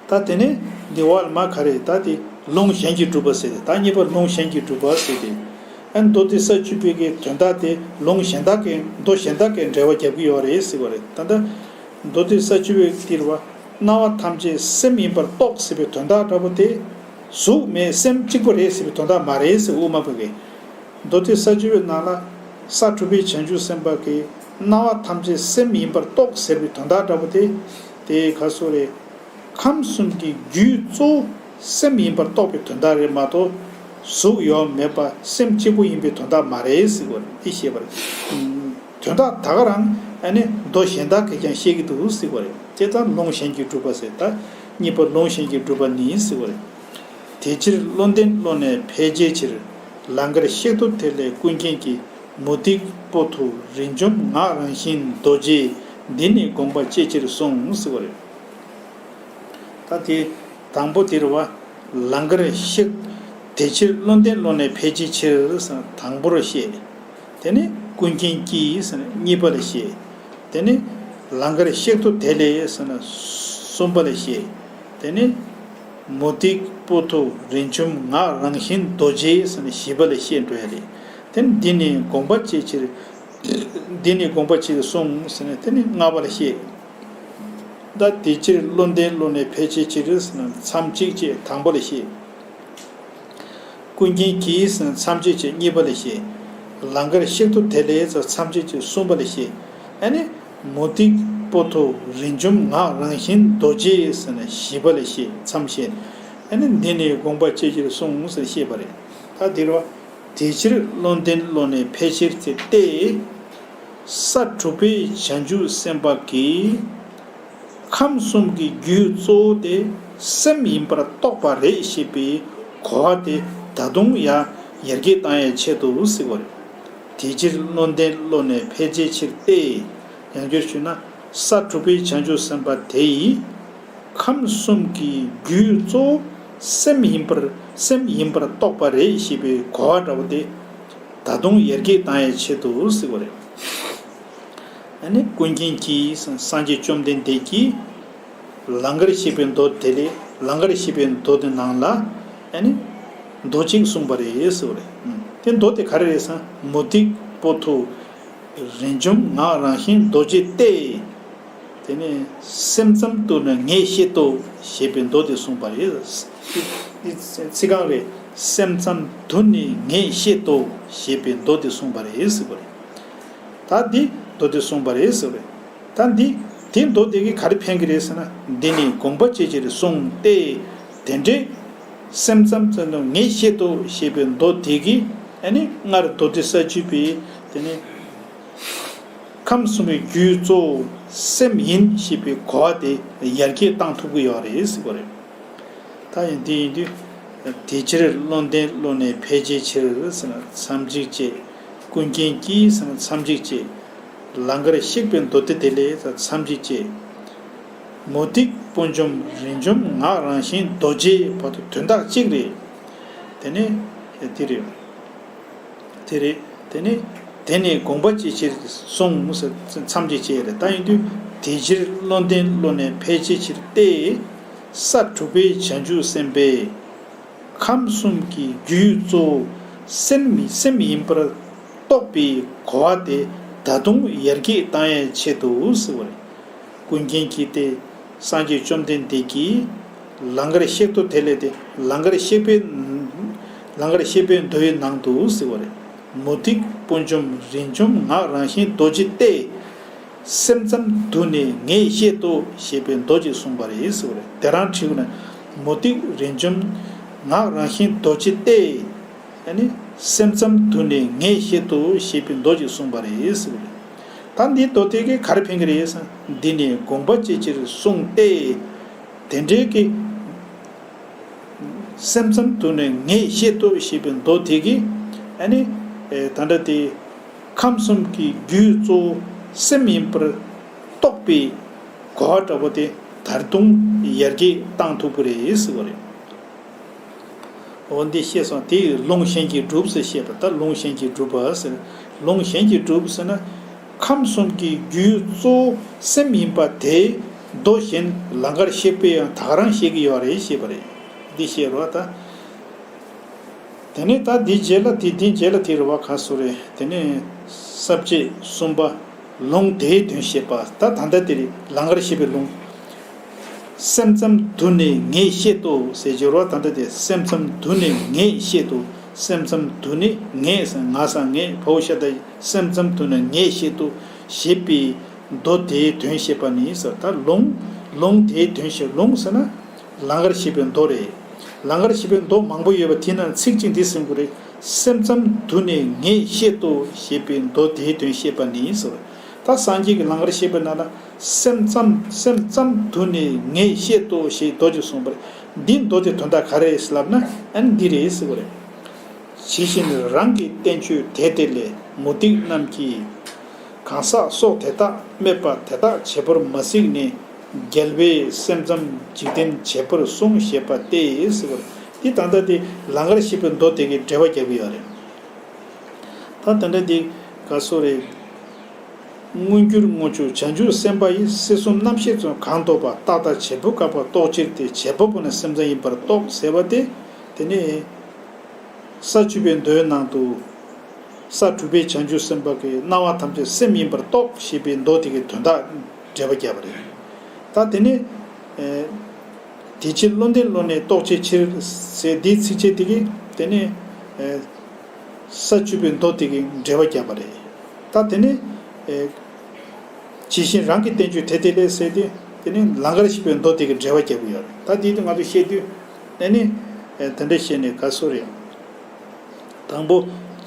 ད་དེ་ནས་འདི་བར་མ་ག་རེ། ད་དེ་ལུང་གཞན་གྱིས་སྒྲུབ་པ་ཟེར་ཏེ། ད་གཉིས་པ་ལུང་གཞན་གྱིས་སྒྲུབ་པ་ཟེར་ཏེ། ཨ་ནི་མདོ་སྡེ་ས་བཅུ་པའི་གི་དོན་དག་དེ་ལུང་གཞན་དག་གི་མདོ་གཞན་དག་གི་འགྲེལ་བ་རྒྱབ་ཀྱི་ཡོད་རེད་ཟེར་བ་རེད། ད་ལྟ་མདོ་སྡེ་ས་བཅུ་པའི་འདིར་བ། སྣང་བ་ཐམས་ཅད་སེམས་ཡིན་པར་རྟོགས་ཟེར་བའི་དོན་དག་འདྲ་པོ་དེ། གཟུགས་མེད་སེམས་གཅིག་པ་རེད་ཟེར་བའི་དོན་དག་མ་རེད་ཟེར། དབུ་མ་པ་གིས། མདོ་སྡེ་ས་བཅུ་པའི་ནང་ལ་ས་དྲུག་པའི་བྱང་ཆུབ་སེམས་དཔའ་གིས་སྣང་བ་ཐམས་ཅད་སེམས་ཡིན་པར་རྟོགས་ཟེར་བའི་དོན་དག་འདྲ་པོ་དེ། དེ་ག་སོ་རེད། ཁམས་གསུམ་གྱི་རྒྱུའི་གཙོ་བོ་སེམས་ཡིན་པར་རྟོགས་པའི་དོན་དག་རེད་མ་གཏོགས། གཟུགས་ཡོད་མེད་པ་སེམས་གཅིག་པུ་ཡིན་པའི་དོན་དག་མ་རེད་ཟེར་བ་རེད། འདི་བཤད་པ་རེད། དོན་དག་ད་ག་རང་ཨ་ནི་མདོ་གཞན་དག་གིས་ཀྱང་བཤད་ཀྱི་འདུག་ཟེར་བ་རེད། བྱས་ཙང་ལུང་གཞན་གྱིས་སྒྲུབ་པ་ཟེར། ད་གཉིས་པ་ལུང་གཞན་གྱིས་སྒྲུབ་པ་ནི་ཟེར་བ་རེད། དེ་ཕྱིར་བློ་ལྡན་བློ་གནས་འཕེལ་བྱའི་ཕྱིར། ལང་ཀར་གཤེགས་ཐུབ་དེ་ལས་ཀུན་མཁྱེན་གྱིས། མུ་སྟེགས་པོ་ཐུ་རིན་འཇོམས་ངག་རང་བཞིན་རྡོ་རྗེ། འདི་ནི་དགོངས་པ་བཅས་ཕྱིར་གསུངས་ཟེར་བ་རེད། ད་དེ་དང་པོ་དེ་རེད་བ། ལང་ཀར་གཤེགས། དེ་ཕྱིར་བློ་ལྡན་བློ་གནས་འཕེལ་བྱའི་ཕྱིར་དང་པོར་བཤད། དེ་ནས་ཀུན་མཁྱེན་གྱིས་ཟེར་ནས་གཉིས་པ་ལ་བཤད། དེ་ནས་ལང་ཀར་གཤེགས་ཐུབ་དེ་ལས་ཟེར་ནས་གསུམ་པ་ལ་བཤད། དེ་ནས་མུ་སྟེགས་པོ་ཐུ་རིན་འཇོམས་ངག་རང་བཞིན་རྡོ་རྗེ་ཟེར་ནས་བཞི་པ་ལ་བཤད་འགྲོ་ཡ་རེད། དེ་ནས་འདི་ནི་དགོངས་པ་བཅས་ཕྱིར། འདི་ནི་དགོངས་པ་བཅས་གསུངས་ཟེར་ནས་དེ་ནས་ལྔ་པ་ལ་བཤད། ད་དེ་ཕྱིར་བློ་ལྡན་བློ་གནས་འཕེལ་བྱའི་ཕྱིར་ཟེར་ནས་མཚམས་གཅིག་བཅད་དང་པོ་ལ་བཤད། ཀུན་མཁྱེན་གྱིས་མཚམས་གཅིག་བཅད་གཉིས་པ་ལ་བཤད། ལང་ཀར་གཤེགས་ཐུབ་དེ་ལས་ཟེར་མཚམས་གཅིག་བཅད་གསུམ་པ་ལ་བཤད། ཨ་ནི་མུ་སྟེགས་པོ་ཐུ་རིན་འཇོམས་ངག་རང་བཞིན་རྡོ་རྗེ་ཟེར་ནས་བཞི་པ་ལ་བཤད། མཚམས་བཤད། ཨ་ནི་འདི་ནི་དགོངས་པ་བཅས་ཕྱིར་གསུངས་ཟེར་བཤད་པ་རེད། ད་འདིར་བ། དེ་ཕྱིར་བློ་ལྡན་བློ་གནས་འཕེལ་ཕྱིར་ཏེ། ས་དྲུག་པའི་བྱང་ཆུབ་སེམས་དཔའ་གིས། ཁམས་གསུམ་གྱི་རྒྱུའི་གཙོ་བོ་དེ་སེམས་ཡིན་པར་རྟོགས་པ་རེད་ཞེས་པའི་གོ་བ་དེ་ད་དུང་ཡང་ཡར་རྒྱས་བཏང་ཡའི་ཆེད་དུ་ཟེར་བ་རེད། དེ་ཕྱིར་བློ་ལྡན་བློ་གནས་འཕེལ་བྱའི་ཕྱིར་ཏེ། ཡང་བསྐྱར་ཞུས་ན། ས་དྲུག་པའི་བྱང་ཆུབ་སེམས་དཔའ་དེ་ཡིས། ཁམས་གསུམ་གྱི་རྒྱུའི་གཙོ་བོ་སེམས་ཡིན་པར། སེམས་ཡིན་པར་རྟོགས་པ་རེད་ཞེས་པའི་གོ་བ་འདྲ་བོ་དེ་ད་དུང་ཡར་རྒྱས་བཏང་ཡའི་ཆེད་དུ་ཟེར་བ་རེད། ཨ་ནི་ཀུན་མཁྱེན་གྱིས། སངས་རྒྱས་བཅོམ་ལྡན་འདས་ཀྱིས་ལང་ཀར་གཤེགས་པའི་མདོ་དེ་ལས། ལང་ཀར་གཤེགས་པའི་མདོ་དེ་ནང་ལ་ཨ་ནི་མདོ་གཅིག་གསུངས་པ་རེད་ཟེར་བ་རེད། ཨ་དེ་མདོ་དེ་ག་རེ་རེད་ཟེར་ན། མུ་སྟེགས་པོ་ཐུ་རིན་འཇོམས་ངག་རང་བཞིན་རྡོ་རྗེ་སྟེ། དེ་ནས་སེམས་ཙམ་དུ་ནི་ངས་བཤད་དོ་ཞེས་པའི་མདོ་དེ་གསུངས་པ་རེད། ཚིག་རྐང་རེ། སེམས་ཙམ་དུ་ནི་ངས་བཤད་དོ་ཞེས་པའི་མདོ་དེ་གསུངས་པ་རེད་ཟེར་བ་རེད། ད་འདི་མདོ་དེ་གསུངས་པ་རེད་ཟེར་བ་རེད། ད་འདི་དེ་མདོ་དེ་གིས་ག་རེ་ཕན་གྱི་རེད་ཟེར་ན། འདི་ནི་དགོངས་པ་བཅས་ཕྱིར་གསུངས་ཏེ། དེ་འདྲའི་སེམས་ཙམ་ཙམ་དུ་ངས་བཤད་དོ་ཞེས་པའི་མདོ་དེ་གིས་ཨ་ནི་སྔར་མདོ་སྡེ་ས་བཅུ་པའི་དེ་ནི། ཁམས་གསུམ་པའི་རྒྱུའི་གཙོ་བོ་སེམས་ཡིན་ཞེས་པའི་གོ་བ་དེ་ཡར་རྒྱས་བཏང་ཐུབ་ཀྱི་ཡོད་རེད་ཟེར་བ་རེད། ད་ཡིན་དེ་ཡིན་དུས། དེ་ཕྱིར་བློ་ལྡན་བློ་གནས་འཕེལ་བྱའི་ཕྱིར་ཟེར་ན་མཚམས་གཅིག་བཅད། ཀུན་མཁྱེན་གྱིས་ཟེར་ན་མཚམས་གཅིག་བཅད། ལང་ཀར་གཤེགས་པའི་མདོ་སྡེ་དེ་ལས་ཟེར་མཚམས་གཅིག་བཅད། མུ་སྟེགས་དཔོན་འཇོམས་རིན་འཇོམས་ངག་རང་བཞིན་རྡོ་རྗེ་བར་དུ་དོན་དག་གཅིག་རེད། དེ་ནས་དེ་རེད། དེ་རེད། དེ་ནི། དེ་ནི་དགོངས་པ་བཅས་ཕྱིར་གསུངས་ཟེར་མཚམས་ཀྱི་བཅད་རེད། ད་ཡིན་དུས་དེ་ཕྱིར་བློ་ལྡན་བློ་གནས་འཕེལ་བྱའི་ཕྱིར་ཏེ། ས་དྲུག་པའི་བྱང་ཆུབ་སེམས་དཔས། ཁམས་གསུམ་གྱི་རྒྱུའི་གཙོ་བོ་སེམས་སེམས་ཡིན་པར་རྟོགས་པའི་གོ་བ་དེ་ད་དུང་ཡར་རྒྱས་བཏང་ཡའི་ཆེད་དུ་ཟེར་བ་རེད། ཀུན་མཁྱེན་གྱིས་ཏེ། སངས་རྒྱས་བཅོམ་ལྡན་འདས་ཀྱིས་ལང་ཀར་གཤེགས་ཐུབ་དེ་ལས་ཏེ། ལང་ཀར་གཤེགས་པའི། ལང་ཀར་གཤེགས་པའི་མདོའི་ནང་དུ་ཟེར་བ་རེད། མུ་སྟེགས་དཔོན་འཇོམས་རིན་འཇོམས་ངག་རང་བཞིན་རྡོ་རྗེ་སྟེ། སེམས་ཙམ་དུ་ནི་ངས་བཤད་དོ་ཞེས་པའི་མདོ་ཅིག་གསུངས་པ་རེད་ཟེར་བ་རེད། དེ་རང་བྲིས་ན། མུ་སྟེགས་རིན་འཇོམས། ངག་རང་བཞིན་རྡོ་རྗེ་སྟེ། ཨ་ནི་སེམས་ཙམ་དུ་ནི་ངས་བཤད་དོ་ཞེས་པའི་མདོ་ཅིག་གསུངས་པ་རེད་ཟེར་བ་རེད། ད་འདིའི་མདོ་དེ་གིས་ག་རེ་ཕན་གྱི་རེད་ཟེར་ན། འདི་ནི་དགོངས་པ་ཅི་ཕྱིར་གསུངས་ཏེ། དེ་འདྲའི་གི་སེམས་ཙམ་དུ་ནི་ངས་བཤད་དོ་ཞེས་པའི་མདོ་དེ་གིས། ཨ་ནི་ད་ལྟ་དེ་ཁམས་གསུམ་གྱི་རྒྱུའི་གཙོ་བོ་སེམས་ཡིན་པར་རྟོགས་པའི་གོ་བ་འདྲ་པོ་དེ་ད་དུང་ཡར་རྒྱས་བཏང་ཐུབ་ཀྱི་རེད་ཟེར་བ་རེད། འོ་འདི་ཤེས་སོང་། དེ་ཡིས་ལུང་གཞན་གྱིས་སྒྲུབ་ཟེར་བཤད་པ། ད་ལུང་གཞན་གྱིས་སྒྲུབ་པ་ཟེར། ལུང་གཞན་གྱིས་སྒྲུབ་ཟེར་ན། ཁམས་གསུམ་གྱི་རྒྱུའི་གཙོ་བོ་སེམས་ཡིན་པ་དེ་མདོ་གཞན་ལང་ཀར་གཤེགས་པས་ཡང་དག་རང་བཤད་ཀྱི་ཡོད་རེད་ཞེས་པ་རེད། འདི་བཤད་རོགས་ད། དེ་ནས་ད་འདི་རྗེས་ལ་དེ་འདི་རྗེས་ལ་དེ་རེད་བ། ག་སུ་རེད། དེ་ནས་ས་བཅད་གསུམ་པ། ལུང་དེའི་དོན་བཤད་པ། ད་ད་ལྟ་དེ་རེད། ལང་ཀར་བཤད་པའི་ལུང་། སེམས་ཙམ་དུ་ནི་ངས་བཤད་དོ་ཟེར་གྱི་རོ། ད་ལྟ་དེ་སེམས་ཙམ་དུ་ནི་ངས་བཤད་དོ། སེམས་ཙམ་དུ་ནི་ངས་ཟེར། ང་ས་ངས་བའོ་ཤ་ད། སེམས་ཙམ་དུ་ནི་ངས་བཤད་དོ་ཞེས་པའི་མདོ་དེའི་དོན་བཤད་པ་ནི་ཟེར། ད་ལུང་། ལུང་དེའི་དོན་བཤད། ལུང་ཟེར་ན་ལང་ཀར་བཤད་པའི་མདོ་རེད། ལང་ཀར་བཤད་པའི་མདོ་མང་པོ་ཡོད་པ་དེ་ནང་ཚིག་གཅིག་འདི་ཟིན་དགོས་རེད། སེམས་ཙམ་དུ་ནི་ངས་བཤད་དོ་ཞེས་པའི་མདོ་དེའི་དོན་བཤད་པ་ནི་ཟེར། ད་སངས་རྒྱས་ཀྱིས་ལང་ཀར་བཤད་པའི་ནང་ལ། སེམས་ཙམ། སེམས་ཙམ་དུ་ནི་ངས་བཤད་དོ་ཞེས་མདོ་ཅིག་གསུངས་པ་རེད། འདིའི་མདོ་དེ་དོན་དག་ག་རེ་རེད་ལབ་ན། ཨ་ནི་འདི་རེད་ཟེར་བ་རེད། ཇི་བཞིན་རང་གི་བསྟན་བཅོས་དེ་དེ་ལས། མུ་སྟེགས་རྣམས་ཀྱིས་གང་ཟག་སྲོག་དེ་དག་སྨྲས་པ་དེ་དག་བྱེད་པར་མ་གཟིགས་ནས། རྒྱལ་བས་སེམས་ཙམ་འཇིག་རྟེན་བྱེད་པར་གསུངས་ཞེས་པ་སྟེ་ཟེར་བ་རེད། འདི་ད་ལྟ་དེ་ལང་ཀར་བཤད་པའི་མདོ་དེ་གིས་འགྲེལ་པ་རྒྱག་གི་ཡོད་རེད། ད་དེ་འདྲ་འདི་ག་སོ་རེད། མངོན་གྱུར་དངོས་བྱུང་བྱང་ཆུབ་སེམས་དཔའ་ཡིས། སྲིད་གསུམ་རྣམ་ཤེས་ཙམ་གང་རྟོགས་པ། རྟག་ལྟ་བྱེད་པོ་བཀག་པ་རྟོགས་ཕྱིར་ཏེ། བྱེད་པ་པོ་ནི་སེམས་ཙམ་ཡིན་པར་རྟོགས་ཟེར་བ་དེ། དེ་ནི་ས་བཅུ་པའི་མདོའི་ནང་དུ། ས་དྲུག་པའི་བྱང་ཆུབ་སེམས་དཔའ་གིས་སྣང་བ་ཐམས་ཅད་སེམས་ཡིན་པར་རྟོགས་ཞེས་པའི་མདོ་དེ་གི་དོན་དག་འགྲེལ་པ་བརྒྱབ་པ་རེད། ད་དེ་ནི། ཨེ། དེ་ཕྱིར་བློ་ལྡན་བློ་གནས་རྟོགས་བྱའི་ཕྱིར་ཟེར་འདིའི་ཚིགས་བཅད་དེ་གིས་དེ་ནི། ཨེ། ས་བཅུ་པའི་མདོ་དེ་གི་འགྲེལ་པ་བརྒྱབ་པ་རེད། ད་དེ་ནི། ཨེ། ཇི་བཞིན་རང་གི་བསྟན་བཅོས་དེ་དེ་ལས་ཟེར་ཏེ། དེ་ནི་ལང་ཀར་བཤད་པའི་མདོ་དེ་གི་འགྲེལ་པ་བརྒྱབ་ཀྱི་ཡོད་རེད། ད་དེ་དུས་ང་ཚོ་བཤད་དུས་ཨེ་ནི། ཨེ། དེ་འདྲ་བཤད་ནས་ག་སོ་རེད། དང་པོ།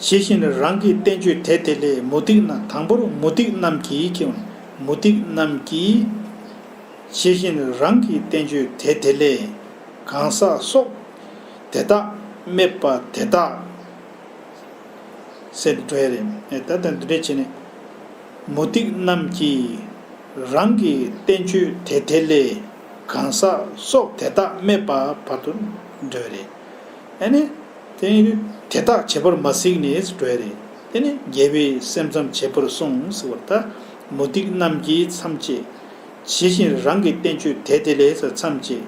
ཇི་བཞིན་རང་གི་བསྟན་བཅོས་དེ་དེ་ལས། མུ་སྟེགས་རྣམས། དང་པོར་མུ་སྟེགས་རྣམས་ཀྱིས་ཀྱང་། མུ་སྟེགས་རྣམས་ཀྱིས། ཇི་བཞིན་རང་གི་བསྟན་བཅོས་དེ་དེ་ལས། གང་ཟག་སྲོག་དེ་དག་སྨྲས་པ་དེ་དག་ཟེར་འགྲོ་ཡ་རེད། ད་ལྟ་འདི་འདྲ་བྱས་ནས། མུ་སྟེགས་རྣམས་ཀྱིས་རང་གི་བསྟན་བཅོས་དེ་དེ་ལས། གང་ཟག་སྲོག་དེ་དག་སྨྲས་པ་བར་དུ་འགྲོ་ཡ་རེད། ཨ་ནི། དེ་ནི་དེ་དག་བྱེད་པར་མ་གཟིགས་ནས་འགྲོ་ཡ་རེད། དེ་ནི་རྒྱལ་བས་སེམས་ཙམ་བྱེད་པར་གསུངས་ཟེར་བ་ད། མུ་སྟེགས་རྣམས་ཀྱིས་མཚམས་བཅད། ཇི་བཞིན་རང་གི་བསྟན་བཅོས་དེ་དེ་ལས་མཚམས་བཅད།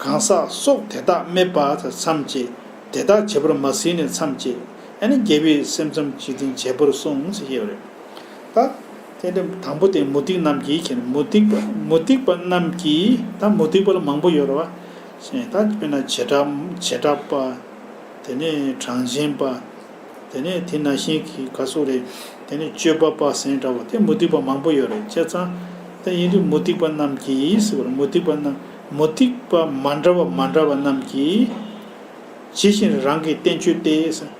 གང་ཟག་སྲོག་དེ་དག་སྨྲས་པ་མཚམས་བཅད། དེ་དག་བྱེད་པར་མ་གཟིགས་ནས་མཚམས་བཅད། ཨ་ནི་རྒྱལ་བས་སེམས་ཙམ་འཇིག་རྟེན་བྱེད་པར་གསུངས་ཟེར་ཡོད་རེད། ད། དེ་འདྲ་དང་པོ་དེ་མུ་སྟེགས་རྣམས་ཀྱིས་ཁྱེར། མུ་སྟེགས་པ། མུ་སྟེགས་པ་རྣམས་ཀྱིས། ད་མུ་སྟེགས་པ་ལ་མང་པོ་ཡོད་རེད་བ། ད་དཔེར་ན་བྱེ་བྲག་བྱེ་བྲག་པ། དེ་ནས་གྲངས་ཅན་པ། དེ་ནས་དེ་ནང་བཞིན་གྱི་ག་སོ་རེད། དེ་ནས་དཔྱོད་པ་པ་ཟེར་འདྲ་བ་དེ་མུ་སྟེགས་པ་མང་པོ་ཡོད་རེད། བྱས་ཙང་། ད་ཡིན་དུས་མུ་སྟེགས་པ་རྣམས་ཀྱིས་ཟེར་བར། མུ་སྟེགས་པ་རྣམས། མུ་སྟེགས་པ་མ་འདྲ་བ་མ་འདྲ་བ་རྣམས་ཀྱིས། ཇི་བཞིན་རང་གི་བསྟན་བཅོས་དེ་ཟེར།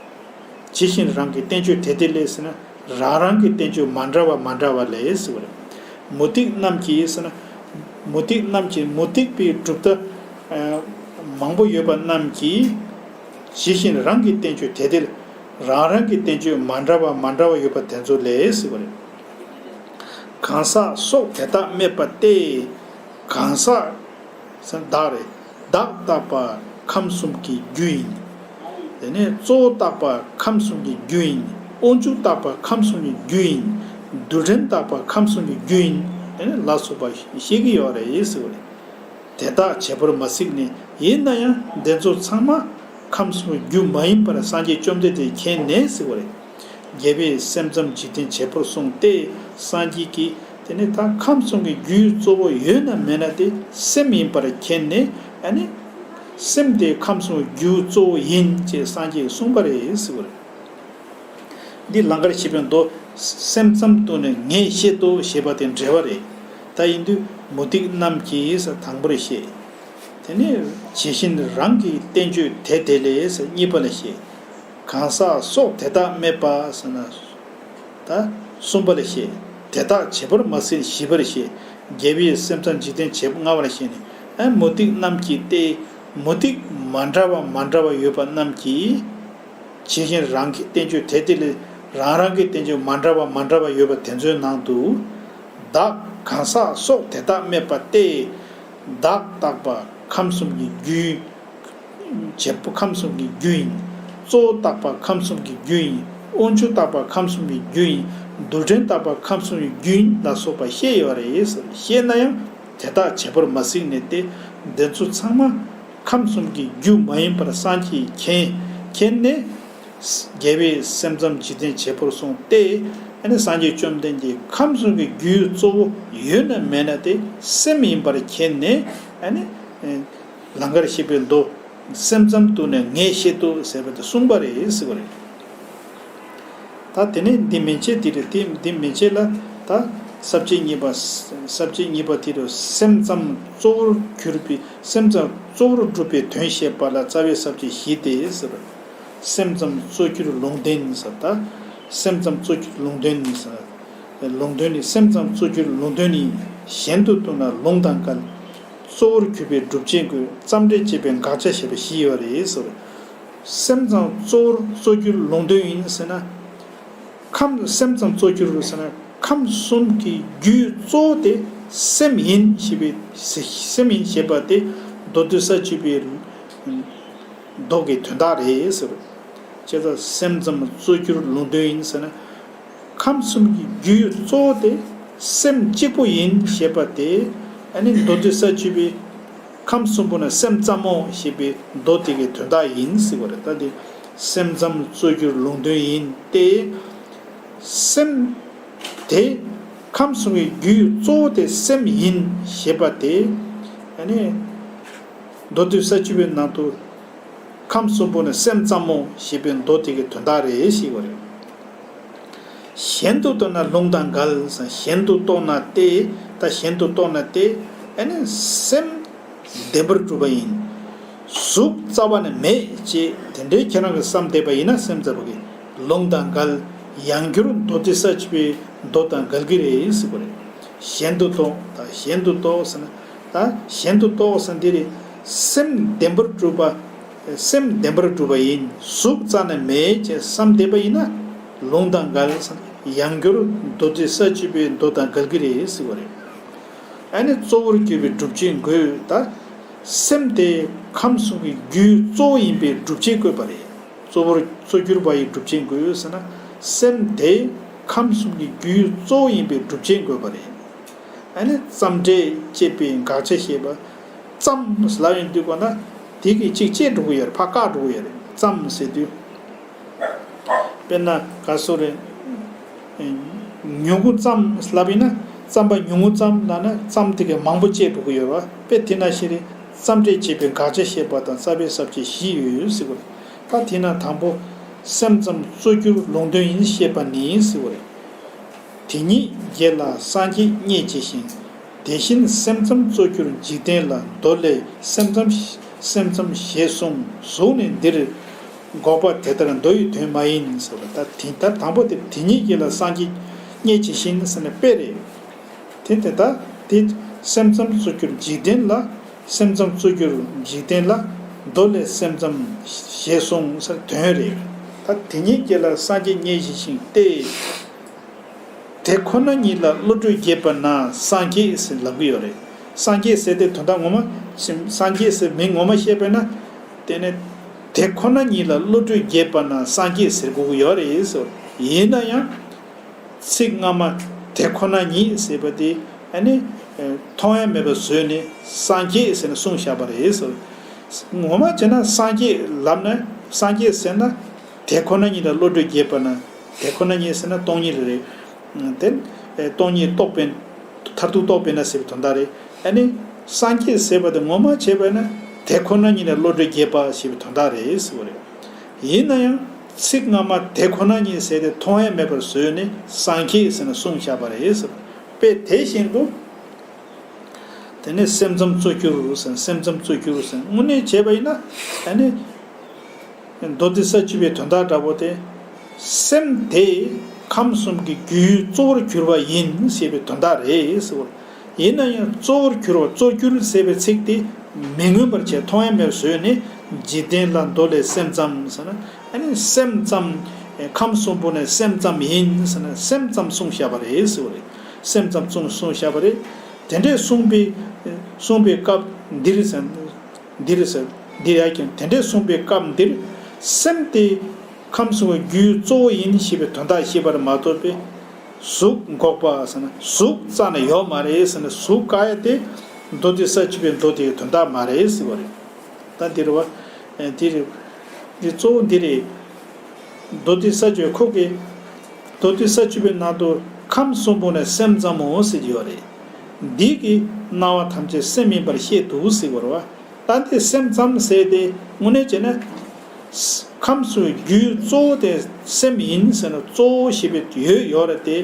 ཇི་བཞིན་རང་གི་བསྟན་བཅོས་དེ་དེ་ལས་ཟེར་ན། རང་རང་གི་བསྟན་བཅོས་མ་འདྲ་བ་མ་འདྲ་བ་ལས་ཟེར་བ་རེད། མུ་སྟེགས་རྣམས་ཀྱིས་ཟེར་ན། མུ་སྟེགས་རྣམས་ཀྱིས། མུ་སྟེགས་པའི་གྲུབ་མཐའ་ཨ་མང་པོ་ཡོད་པ་རྣམས་ཀྱིས། ཇི་བཞིན་རང་གི་བསྟན་བཅོས་དེ་དེ་ལས། རང་རང་གི་བསྟན་བཅོས་མ་འདྲ་བ་མ་འདྲ་བ་ཡོད་པ་དེ་ཚོ་ལས་ཟེར་བ་རེད། གང་ཟག་སྲོག་དེ་དག་སྨྲས་པ་སྟེ། གང་ཟག་ཟེར་བདག་རེད། བདག་བཏགས་པ་ཁམས་གསུམ་གྱི་རྒྱུ་ཡིན། དེ་ནས་གཙོ་བོ་བཏགས་པ་ཁམས་གསུམ་གྱི་རྒྱུ་ཡིན། དབང་ཕྱུག་བཏགས་པ་ཁམས་གསུམ་གྱི་རྒྱུ་ཡིན། རྡུལ་ཕྲན་བཏགས་པ་ཁམས་གསུམ་གྱི་རྒྱུ་ཡིན། དེ་ནས་ལ་སོགས་པ་བཤད་ཀྱི་ཡོད་རེད་ཟེར་བ་རེད། དེ་དག་བྱེད་པར་མ་གཟིགས་ནས། ཡིན་ན་ཡང་དེ་ཚོ་ཚང་མ་ཁམས་གསུམ་གྱི་རྒྱུ་མ་ཡིན་པར་སངས་རྒྱས་བཅོམ་ལྡན་འདས་མཁྱེན་ནས་ཟེར་བ་རེད། རྒྱལ་བས་སེམས་ཙམ་འཇིག་རྟེན་བྱེད་པར་གསུངས་ཏེ། སངས་རྒྱས་ཀྱིས་དེ་ནི་ད་ཁམས་གསུམ་གྱི་རྒྱུའི་གཙོ་བོ་ཡོད་ན་མེད་ན་དེ་སེམས་ཡིན་པར་མཁྱེན་ནས། ཨ་ནི་སེམས་དེ་ཁམས་གསུམ་གྱི་རྒྱུའི་གཙོ་བོ་ཡིན་ཅེས་སངས་རྒྱས་ཀྱིས་གསུངས་པ་རེད་ཟེར་བ་རེད། འདི་ལང་ཀར་བཤད་པའི་མདོ། སེམས་ཙམ་དུ་ནི་ངས་བཤད་དོ་ཞེས་པ་དེ་འགྲེལ་པ་རེད། ད་ཡིན་དུས་མུ་སྟེགས་རྣམས་ཀྱིས་དང་པོར་བཤད། དེ་ནས་ཇི་བཞིན་རང་གི་བསྟན་བཅོས་དེ་དེ་ལས་གཉིས་པ་ལ་བཤད། གང་ཟག་སྲོག་དེ་དག་སྨྲས་པ་ཟེར་ན། ད་གསུམ་པ་ལ་བཤད། དེ་དག་བྱེད་པར་མ་ཟད་བཞི་པར་བཤད། རྒྱལ་བའི་སེམས་ཙམ་འཇིག་རྟེན་བྱེད་པ་ལྔ་པར་བཤད་ནས། ཨ་མུ་སྟེགས་རྣམས་ཀྱིས་ཏེ། མུ་སྟེགས་མ་འདྲ་བ་མ་འདྲ་བ་ཡོད་པ་རྣམས་ཀྱིས། ཇི་བཞིན་རང་གི་བསྟན་བཅོས་དེ་དེ་ལས་རང་རང་གི་བསྟན་བཅོས་མ་འདྲ་བ་མ་འདྲ་བ་ཡོད་པ་དེ་ཚོའི་ནང་དུ། བདག་གང་ཟག་སྲོག་དེ་དག་སྨྲས་པ་སྟེ། བདག་བཏགས་པ་ཁམས་གསུམ་གྱི་རྒྱུ། བྱེད་པོ་ཁམས་གསུམ་གྱི་རྒྱུ་ཡིན། གཙོ་བོ་བཏགས་པ་ཁམས་གསུམ་གྱི་རྒྱུ་ཡིན། དབང་ཕྱུག་བཏགས་པ་ཁམས་གསུམ་གྱི་རྒྱུ་ཡིན། རྡུལ་ཕྲན་བཏགས་པ་ཁམས་གསུམ་གྱི་རྒྱུ་ཡིན་ལ་སོགས་པ་བཤད་ཡོད་རེད། བཤད་ན་ཡང་དེ་དག་བྱེད་པར་མ་གཟིགས་ནས་ཏེ། འདི་ཚོ་ཚང་མ་ཁམས་གསུམ་གྱི་རྒྱུ་མ་ཡིན་པར་སངས་རྒྱས་མཁྱེན་མཁྱེན་ནས། རྒྱལ་བའི་སེམས་ཙམ་འཇིག་རྟེན་བྱེད་པར་གསུངས་ཏེ། ཨ་ནི་སངས་རྒྱས་བཅོམ་ལྡན་འདས་ཁམས་གསུམ་གྱི་རྒྱུའི་གཙོ་བོ་ཡོད་ན་མེད་ན་དེ་སེམས་ཡིན་པར་མཁྱེན་ནས། ཨ་ནི་ལང་ཀར་གཤེགས་པའི་མདོ། སེམས་ཙམ་དུ་ནི་ངས་བཤད་དོ་ཟེར་བ་དེ་གསུངས་པ་རེད་ཟེར་བ་རེད། ད་དེ་ནས་འདི་མན་ཆད་དེ་རེད། དེ་འདི་མན་ཆད་ལ་ད་ས་བཅད་གཉིས་པ། ས་བཅད་གཉིས་པ་དེ་རུ་སེམས་ཙམ་གཙོ་བོར་གྱུར་པའི་སེམས་ཙམ་གཙོ་བོར་གྲུབ་པའི་དོན་བཤད་པ་ལ་རྩ་བའི་ས་བཅད་བཞི་སྟེ་ཟེར། སེམས་ཙམ་གཙོ་གྱུར་ལུང་དོན་ཟེར། ད་སེམས་ཙམ་གཙོ་གྱུར་ལུང་དོན་ཟེར། ལུང་དོན་ནི་སེམས་ཙམ་གཙོ་གྱུར་ལུང་དོན་ནི་གཞན་དུ་བཏོན་ན་ལུང་དང་འགལ། གཙོ་བོར་གྱུར་པའི་སྒྲུབ་བྱེད་ཀྱི་ཙམ་འབྲས་བཅས་པའི་དགག་བྱ་བྱས་པ་བཞི་ཡོད་རེད་ཟེར། སེམས་ཙམ་གཙོ་བོར་གཙོ་གྱུར་ལུང་དོན་ཡིན་ཟེར་ན། ཁམས་སེམས་ཙམ་གཙོ་གྱུར་ཟེར་ན་ཁམས་གསུམ་གྱི་རྒྱུའི་གཙོ་བོ་དེ་སེམས་ཡིན་ཞེས་པའི་སེམས་ཡིན་ཞེས་པ་དེ་མདོ་སྡུད་ས་བཅུ་པའི་མདོ་གི་དོན་དག་རེད་ཟེར། བྱས་ཙང་སེམས་ཙམ་གཙོ་གྱུར་ལུང་དོན་ཡིན་ཟེར་ན། ཁམས་གསུམ་གྱི་རྒྱུའི་གཙོ་བོ་དེ་སེམས་གཅིག་པུ་ཡིན་ཞེས་པ་དེ། ཨ་ནི་མདོ་སྡུད་ས་བཅུ་པའི་ཁམས་གསུམ་པོ་ནི་སེམས་ཙམ་མོ་ཞེས་པའི་མདོ་དེ་གའི་དོན་དག་ཡིན་ཟེར་བ་རེད། ད་དེ་སེམས་ཙམ་གཙོ་གྱུར་ལུང་དོན་ཡིན་ཏེ། སེམས་དེ་ཁམས་གསུམ་གྱི་རྒྱུའི་གཙོ་བོ་དེ་སེམས་ཡིན་ཞེས་པ་དེ། ཨ་ནི་མདོ་སྡུད་ས་བཅུ་པའི་ནང་དུ། ཁམས་གསུམ་པོ་ནི་སེམས་ཙམ་མོ་ཞེས་པའི་མདོ་དེ་གའི་དོན་དག་རེད་ཞེས་པ་རེད། གཞན་དུ་རྟོག་ན་ལུང་དང་འགལ། གཞན་དུ་རྟོག་ན་སྟེ། ད་གཞན་དུ་རྟོག་ན་སྟེ། ཨ་ནི་སེམས་བདེན་པར་གྲུབ་པ་ཡིན། གཟུགས་རྩ་བ་ནས་མེད་ཅེས་དེ་འདྲའི་ཁྱེད་རང་གིས་བསམ་བསྡད་པ་ཡིན་ན་སེམས་ཙམ་པོ་གི་ལུང་དང་འགལ། ཡང་བསྐྱར་མདོ་སྡེ་ས་བཅུ་པའི་མདོ་དང་འགལ་གྱི་རེད་ཟེར་བ་རེད། གཞན་དུ་རྟོག་ད་གཞན་དུ་རྟོག་ཟེར་ན། ད་གཞན་དུ་རྟོག་ཟེར་འདི་རེད། སེམས་བདེན་པར་གྲུབ་པ། སེམས་བདེན་པར་གྲུབ་པ་ཡིན། གཟུགས་རྩ་ནས་མེད་ཅེས་བསམ་བསྡད་པ་ཡིན་ན། ལུང་དང་འགལ་ཟེར་ན་ཡང་བསྐྱར་མདོ་སྡེ་ས་བཅུ་པའི་མདོ་དང་འགལ་གྱི་རེད་ཟེར་བ་རེད། ཨ་ནི་གཙོ་བོར་གྱུར་པའི་སྒྲུབ་བྱེད་དགོས། ད་སེམས་དེ་ཁམས་གསུམ་གྱི་རྒྱུའི་གཙོ་བོ་ཡིན་པའི་སྒྲུབ་བྱེད་དགོས་པ་རེད། གཙོ་བོར་གཙོ་གྱུར་པ་ཡི་སྒྲུབ་བྱེད་དགོས་ཟེར་ན། སེམས་དེ་ཁམས་གསུམ་གྱི་རྒྱུའི་གཙོ་བོ་ཡིན་པའི་སྒྲུབ་བྱེད་དགོས་པ་རེད། ཨ་ནི་ཙམ་འབྲས་བཅས་པའི་དགག་བྱ་བཤད་པ། ཙམ་ལབ་ཡོང་དུས་གོ་ན་དེ་གི་གཅིག་བཅད་འགྲོ་གི་ཡོད་རེད། ཕར་བཀག་འགྲོ་གི་ཡོད་རེད། ཙམ་ཟེར་དུས། དཔེར་ན་ག་སོ་རེད། ཉུང་ངུ་ཙམ་ལབ་ཡིན་ན་རྩམ་པ་ཉུང་ངུ་ཙམ་ལབ་ན་ཙམ་དེ་གའི་མང་པོ་བཅད་འགྲོ་གི་ཡོད་རེད་བ། དཔེ་དེ་ན་ཞིག་རེད། ཙམ་འབྲས་བཅས་པའི་དགག་བྱ་བཤད་པ་དང་རྩ་བའི་ས་བཅད་བཞི་ཡོད་ཟེར་བ་རེད། ད་དེ་ན་དང་པོ་སེམས་ཙམ་གཙོ་གྱུར་ལུང་དོན་ཡིན་ཞེས་པ་ནི་ཟེར་བ་རེད། དེ་ཉིད་རྒྱལ་ལ་སངས་རྒྱས་བརྙས་བྱས་ཤིང་། དེ་བཞིན་སེམས་ཙམ་གཙོ་གྱུར་འཇིག་རྟེན་ལ། མདོ་ལས་སེམས་ཙམ་སེམས་ཙམ་ཞེས་གསུངས། གཟུགས་ནི་འདིར་འགོག་པ་དེ་ལྟར་མདོ་ཡི་དོན་མ་ཡིན་ཟེར་བ། ད་དེ་ལྟར་དང་པོ་དེ་དེ་ཉིད་རྒྱལ་ལ་སངས་རྒྱས་བརྙས་བྱས་ཤིང་ཟེར་ན་དཔེ་རེད། དེ་དེ་ལྟར་དེ་སེམས་ཙམ་གཙོ་གྱུར་འཇིག་རྟེན་ལ་སེམས་ཙམ་གཙོ་གྱུར་འཇིག་རྟེན་ལ། མདོ་ལས་སེམས་ཙམ་ཞེས་གསུངས་ཟེར་དོན་རེད། ད་དེ་ཉིད་རྒྱལ་ལ་སངས་རྒྱས་བརྙས་བྱས་ཤིང་སྟེ། དེ་ཁོ་ན་ཉིད་ལ་བློ་གྲོས་རྒྱས་པ་ན་སངས་རྒྱས་ཟེར་ལབ་ཀྱི་ཡོད་རེད། སངས་རྒྱས་ཟེར་དེ་དོན་དག་ངོ་མ་སངས་རྒྱས་ཟེར་མིང་ངོ་མ་བཤད་པས་ན། དེ་ནི་དེ་ཁོ་ན་ཉིད་ལ་བློ་གྲོས་རྒྱས་པ་ན་སངས་རྒྱས་ཟེར་དགོས་ཀྱི་ཡོད་རེད་ཟེར། ཡིན་ན་ཡང་ཚིག་སྔ་མ་དེ་ཁོ་ན་ཉིད་ཟེར་བ་དེ་ཨ་ནི་མཐོང་ཡ་མེད་པ་བཟོས་ནས་སངས་རྒྱས་ཟེར་ནས་གསུངས་བཞག་པ་རེད་ཟེར། ངོ་མ་བྱས་ན་སངས་རྒྱས་ལབ་ན་སངས་རྒྱས་ཟེར་ན་དེ་ཁོ་ན་ཉིད་ལ་བློ་གྲོས་རྒྱས་པ་ན། དེ་ཁོ་ན་ཉིད་ཟེར་ན་སྟོང་ཉིད་རེད། དེ་སྟོང་ཉིད་རྟོགས་པའི་མཐར་ཐུག་རྟོགས་པས་ན་ཟེར་བའི་དོན་དག་རེད། ཨ་ནི་སངས་རྒྱས་ཟེར་བ་དེ་ངོ་མ་བྱས་པ་ན་དེ་ཁོ་ན་ཉིད་ལ་བློ་གྲོས་རྒྱས་པ་ཞེས་པའི་དོན་དག་རེད་ཟེར་བ་རེད། ཡིན་ན་ཡང་ཚིག་སྔ་མ་དེ་ཁོ་ན་ཉིད་ཟེར་ཏེ་མཐོང་ཡ་མེད་པར་བཟོས་ནས་སངས་རྒྱས་ཟེར་ནས་གསུངས་བཞག་པ་རེད་ཟེར། དཔེ་དེ་བཞིན་དུ། ད་ དེ་ནས་སེམས་ཙམ་གཙོ་གྱུར་ཟེར། སེམས་ཙམ་གཙོ་གྱུར་ཟེར། དངོས་གནས་བྱས་པ་ཡིན་ན་ཨ་ནི་མདོ་སྡེ་ས་བཅུ་པའི་དོན་དག་འདྲ་པོ་དེ། སེམས་དེ་ཁམས་གསུམ་གྱི་རྒྱུའི་གཙོ་བོར་གྱུར་པ་ཡིན་ཞེས་པའི་དོན་དག་རེད་ཟེར་བ་རེད། ཡིན་ན་ཡང་གཙོ་བོར་གྱུར་པ། གཙོ་གྱུར་ཟེར་བའི་ཚིག་དེ་མི་མངོན་པར་བྱས། མཐོང་ཡ་མེད་པར་བཟོས་ནས། འཇིག་རྟེན་ལ་མདོ་ལས་སེམས་ཙམ་ཟེར་ན། ཨ་ནི་སེམས་ཙམ། ཁམས་གསུམ་པོ་ནས་སེམས་ཙམ་ཡིན་ཟེར་ན། སེམས་ཙམ་གསུངས་བཞག་པ་རེད་ཟེར་བ་རེད། སེམས་ཙམ་གསུངས་གསུངས་བཞག་པ་རེད། དེ་འདྲས་གསུངས་པའི། གསུངས་པའི་སྐབས་འདིར་ཟེར། འདིར་ཟེར། འདིར་ཡང་ཀྱང་དེ་འདྲས་གསུངས་པའི་སྐབས་འདིར། སེམས་དེ་ཁམས་གསུམ་གྱི་རྒྱུའི་གཙོ་བོ་ཡིན་ཞེས་པའི་དོན་དག་བཤད་པར་མ་གཏོགས་པའི། གཟུགས་འགོག་པ་ཟེར་ན། གཟུགས་རྩ་ནས་ཡོད་མ་རེད་ཟེར་ན། གཟུགས་བཀག་ཡ་དེ་མདོ་སྡེ་ས་བཅུ་པའི་མདོ་དེའི་དོན་དག་མ་རེད་ཟེར་བ་རེད། ད་འདིར་བ། ཨེ། འདིར། འདི་གཙོ་བོ་འདི་རེད། མདོ་སྡེ་ས་བཅུ་ཁོ་གི། མདོ་སྡེ་ས་བཅུ་པའི་ནང་དུ་ཁམས་གསུམ་པོ་ནས་སེམས་ཙམ་མོ་ཟེར་གྱི་ཡོད་རེད། འདི་གིས་སྣང་བ་ཐམས་ཅད་སེམས་ཡིན་པར་བཤད་འདུག་ཟེར་བ་རེད་བ། ད་འདི་སེམས་ཙམ་ཟེར་དེ་དངོས་གནས་བྱས་ན། ཁམས་གསུམ་རྒྱུའི་གཙོ་བོ་དེ་སེམས་ཡིན་ཟེར་ན། གཙོ་བོ་ཞེས་པའི་ཡོད་ཡོད་རེད་དེ།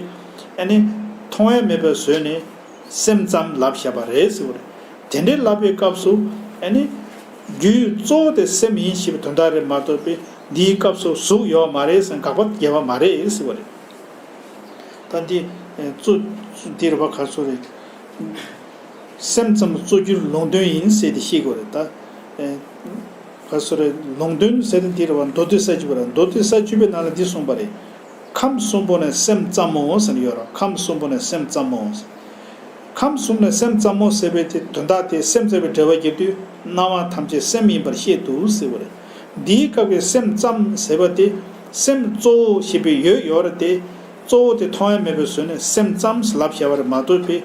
ཨ་ནི་མཐོང་ཡ་མེད་པར་བཟོས་ནས། སེམས་ཙམ་ལབ་བཞག་པ་རེད་ཟེར་བ་རེད། དེ་འདྲའི་ལབ་པའི་སྐབས་སུ་ཨ་ནི་རྒྱུའི་གཙོ་བོ་དེ་སེམས་ཡིན་ཞེས་པའི་དོན་དག་རེད་མ་གཏོགས་པའི། འདིའི་སྐབས་སུ་གཟུགས་ཡོད་མ་རེད་ཟེར་དགག་པ་བརྒྱབ་པ་མ་རེད་ཟེར་བ་རེད། ད་འདི་གཙོ་འདི་རེད་པ། ག་ཚོད་རེད། སེམས་ཙམ་གཙོ་གྱུར་ལུང་དོན་ཡིན་ཟེར་ཏེ་ཤེས་དགོས་རེད་ད། ག་ཚོད་རེད། ལུང་དོན་ཟེར་ཏེ་འདི་རེད་པ། མདོ་སྡེ་ས་བཅུ་པ་རེད། མདོ་སྡེ་ས་བཅུ་པའི་ནང་ལ་འདི་གསུངས་པ་རེད། ཁམས་གསུམ་པོ་ནས་སེམས་ཙམ་མོ་ཟེར་ནས་ཡོད་རེད། ཁམས་གསུམ་པོ་ནས་སེམས་ཙམ་མོ་ཟེར། ཁམས་གསུམ་ནས་སེམས་ཙམ་མོ་ཟེར་བའི་དེ་དོན་དག་དེ། སེམས་ཙམ་པའི་འགྲེལ་པ་རྒྱབ་དུས། སྣང་བ་ཐམས་ཅད་སེམས་ཡིན་པར་བཤད་འདུག་ཟེར་བ་རེད། འདིའི་སྐབས་ཀྱི་སེམས་ཙམ་ཟེར་བ་དེ། སེམས་གཙོ་བོ་ཞེས་པའི་ཡོད་ཡོད་རེད་དེ། གཙོ་བོ་དེ་མཐོང་ཡ་མེད་པའི་བཟོས་ནས་སེམས་ཙམ་ལབ་བཞག་པ་རེད་མ་གཏོགས་པའི།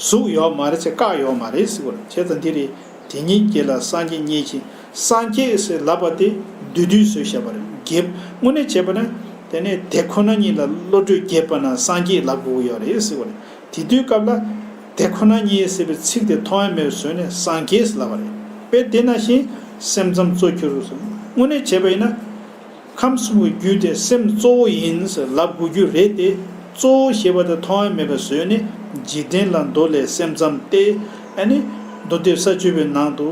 གཟུགས་ཡོད་མ་རེད་ཅེས་བཀག་ཡོད་མ་རེད་ཟེར་བ་རེད། བྱས་ཙང་འདི་རེད། དེ་ཉིད་བརྒྱད་ལ་སངས་རྒྱས་མཉེས་ཤིང་། སངས་རྒྱས་ཟེར་ལབ་པ་དེ་བསྡུས་བསྡུས་བཟོས་བཞག་པ་རེད། བརྒྱད། དངོས་གནས་བྱས་པ་ན། དེ་ནས་དེ་ཁོ་ན་ཉིད་ལ་བློ་གྲོས་བརྒྱད་པ་ན་སངས་རྒྱས་ལབ་དགོས་ཀྱི་ཡོད་རེད་ཟེར་བ་རེད། དེ་དུས་སྐབས་ལ། དེ་ཁོ་ན་ཉིད་ཟེར་བའི་ཚིག་དེ་མཐོང་ཡ་མེད་པར་བཟོས་ནས་སངས་རྒྱས་ལབ་པ་རེད། དཔེ་དེ་ནང་བཞིན་སེམས་ཙམ་གཙོ་གྱུར་ཟེར། དངོས་གནས་བྱས་པ་ཡིན་ན། ཁམས་གསུམ་གྱི་རྒྱུ་དེ་སེམས་གཙོ་བོ་ཡིན་ཟེར་ལབ་དགོས་རྒྱུ་རེད་དེ། གཙོ་བོ་ཞེས་པ་དེ་མཐོང་ཡ་མེད་པར་བཟོས་ནས། འཇིག་རྟེན་ལ་མདོ་ལས་སེམས་ཙམ་སྟེ། ཨ་ནི་མདོ་སྡེ་ས་བཅུ་པའི་ནང་དུ།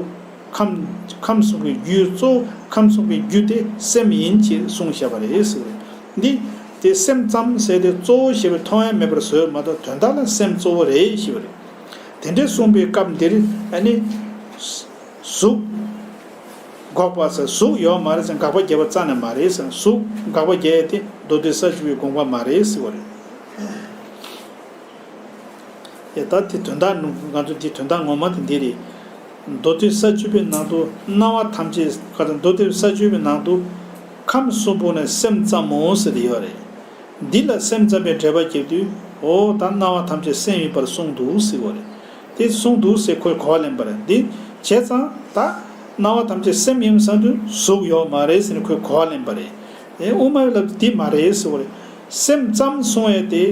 ཁམས། ཁམས་གསུམ་གྱི་རྒྱུའི་གཙོ། ཁམས་གསུམ་གྱི་རྒྱུ་དེ་སེམས་ཡིན་ཅེས་གསུངས་བཞག་པ་རེད་ཟེར་བ་རེད། འདི་དེ་སེམས་ཙམ་ཟེར་དེ་གཙོ་བོ་ཞེས་པའི་མཐོང་ཡ་མེད་པར་བཟོས་མ་གཏོགས། དོན་དག་ལ་སེམས་གཙོ་བོ་རེད་ཞེས་པ་རེད། དེ་འདྲའི་གསུངས་པའི་སྐབས་འདིར་ཨ་ནི་གཟུགས་འགོག་པ་ཟེར། གཟུགས་ཡོད་མ་རེད་ཟེར་དགག་པ་བརྒྱབ་པ་རྩ་ནས་མ་རེད་ཟེར། གཟུགས་དགག་པ་རྒྱག་ཡ་དེ་མདོ་སྡེ་ས་བཅུ་པའི་དགོངས་པ་མ་རེད་ཟེར་བ་རེད། ཡ། ད་དེ་དོན་དག་ནང་། ང་ཚོ་དེ་དོན་དག་ངོ་མ་དེ་འདི་རེད། མདོ་སྡེ་ས་བཅུ་པའི་ནང་དུ་སྣང་བ་ཐམས་ཅད། ག་ད་མདོ་སྡེ་ས་བཅུ་པའི་ནང་དུ་ཁམས་གསུམ་པོ་ནས་སེམས་ཙམ་མོ་ཟེར་ཏེ་ཡོད་རེད། འདི་ལ་སེམས་ཙམ་པའི་འགྲེལ་པ་རྒྱབ་དུས། འོ་ད་སྣང་བ་ཐམས་ཅད་སེམས་ཡིན་པར་གསུངས་འདུག་ཟེར་བ་རེད། དེ་གསུངས་འདུག་ཟེར་ཁོས་གོ་བ་ལེན་པ་རེད། འདི་བྱས་ཙང་ད་སྣང་བ་ཐམས་ཅད་སེམས་ཡིན་བསམ་དུས་གཟུགས་ཡོད་མ་རེད་ཟེར་ནས་ཁོས་གོ་བ་ལེན་པ་རེད། ཨེ། དབུ་མའི་ལབ་དེ་མ་རེད་ཟེར་བ་རེད། སེམས་ཙམ་གསུང་ཡས་དེ།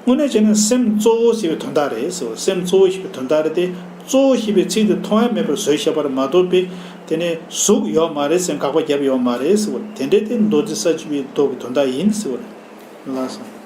དངོས་གནས་བྱས་ན་སེམས་གཙོ་བོ་ཞེས་པའི་དོན་དག་རེད་ཟེར་བ། སེམས་གཙོ་བོ་ཞེས་པའི་དོན་དག་རེད་དེ། གཙོ་བོ་ཞེས་པའི་ཚིག་དེ་མཐོང་ཡ་མེད་པར་བཟོས་བཞག་པ་རེད་མ་གཏོགས་པའི། དེ་ནས་གཟུགས་ཡོད་མ་རེད་ཟེར་དགག་པ་བརྒྱབ་ཡོད་མ་རེད་ཟེར་བ་རེད། དེ་འདྲའི་དེ་མདོ་སྡེ་ས་བཅུ་པའི་མདོ་གི་དོན་དག་ཡིན་ཟེར་བ་རེད། ལགས་སོ།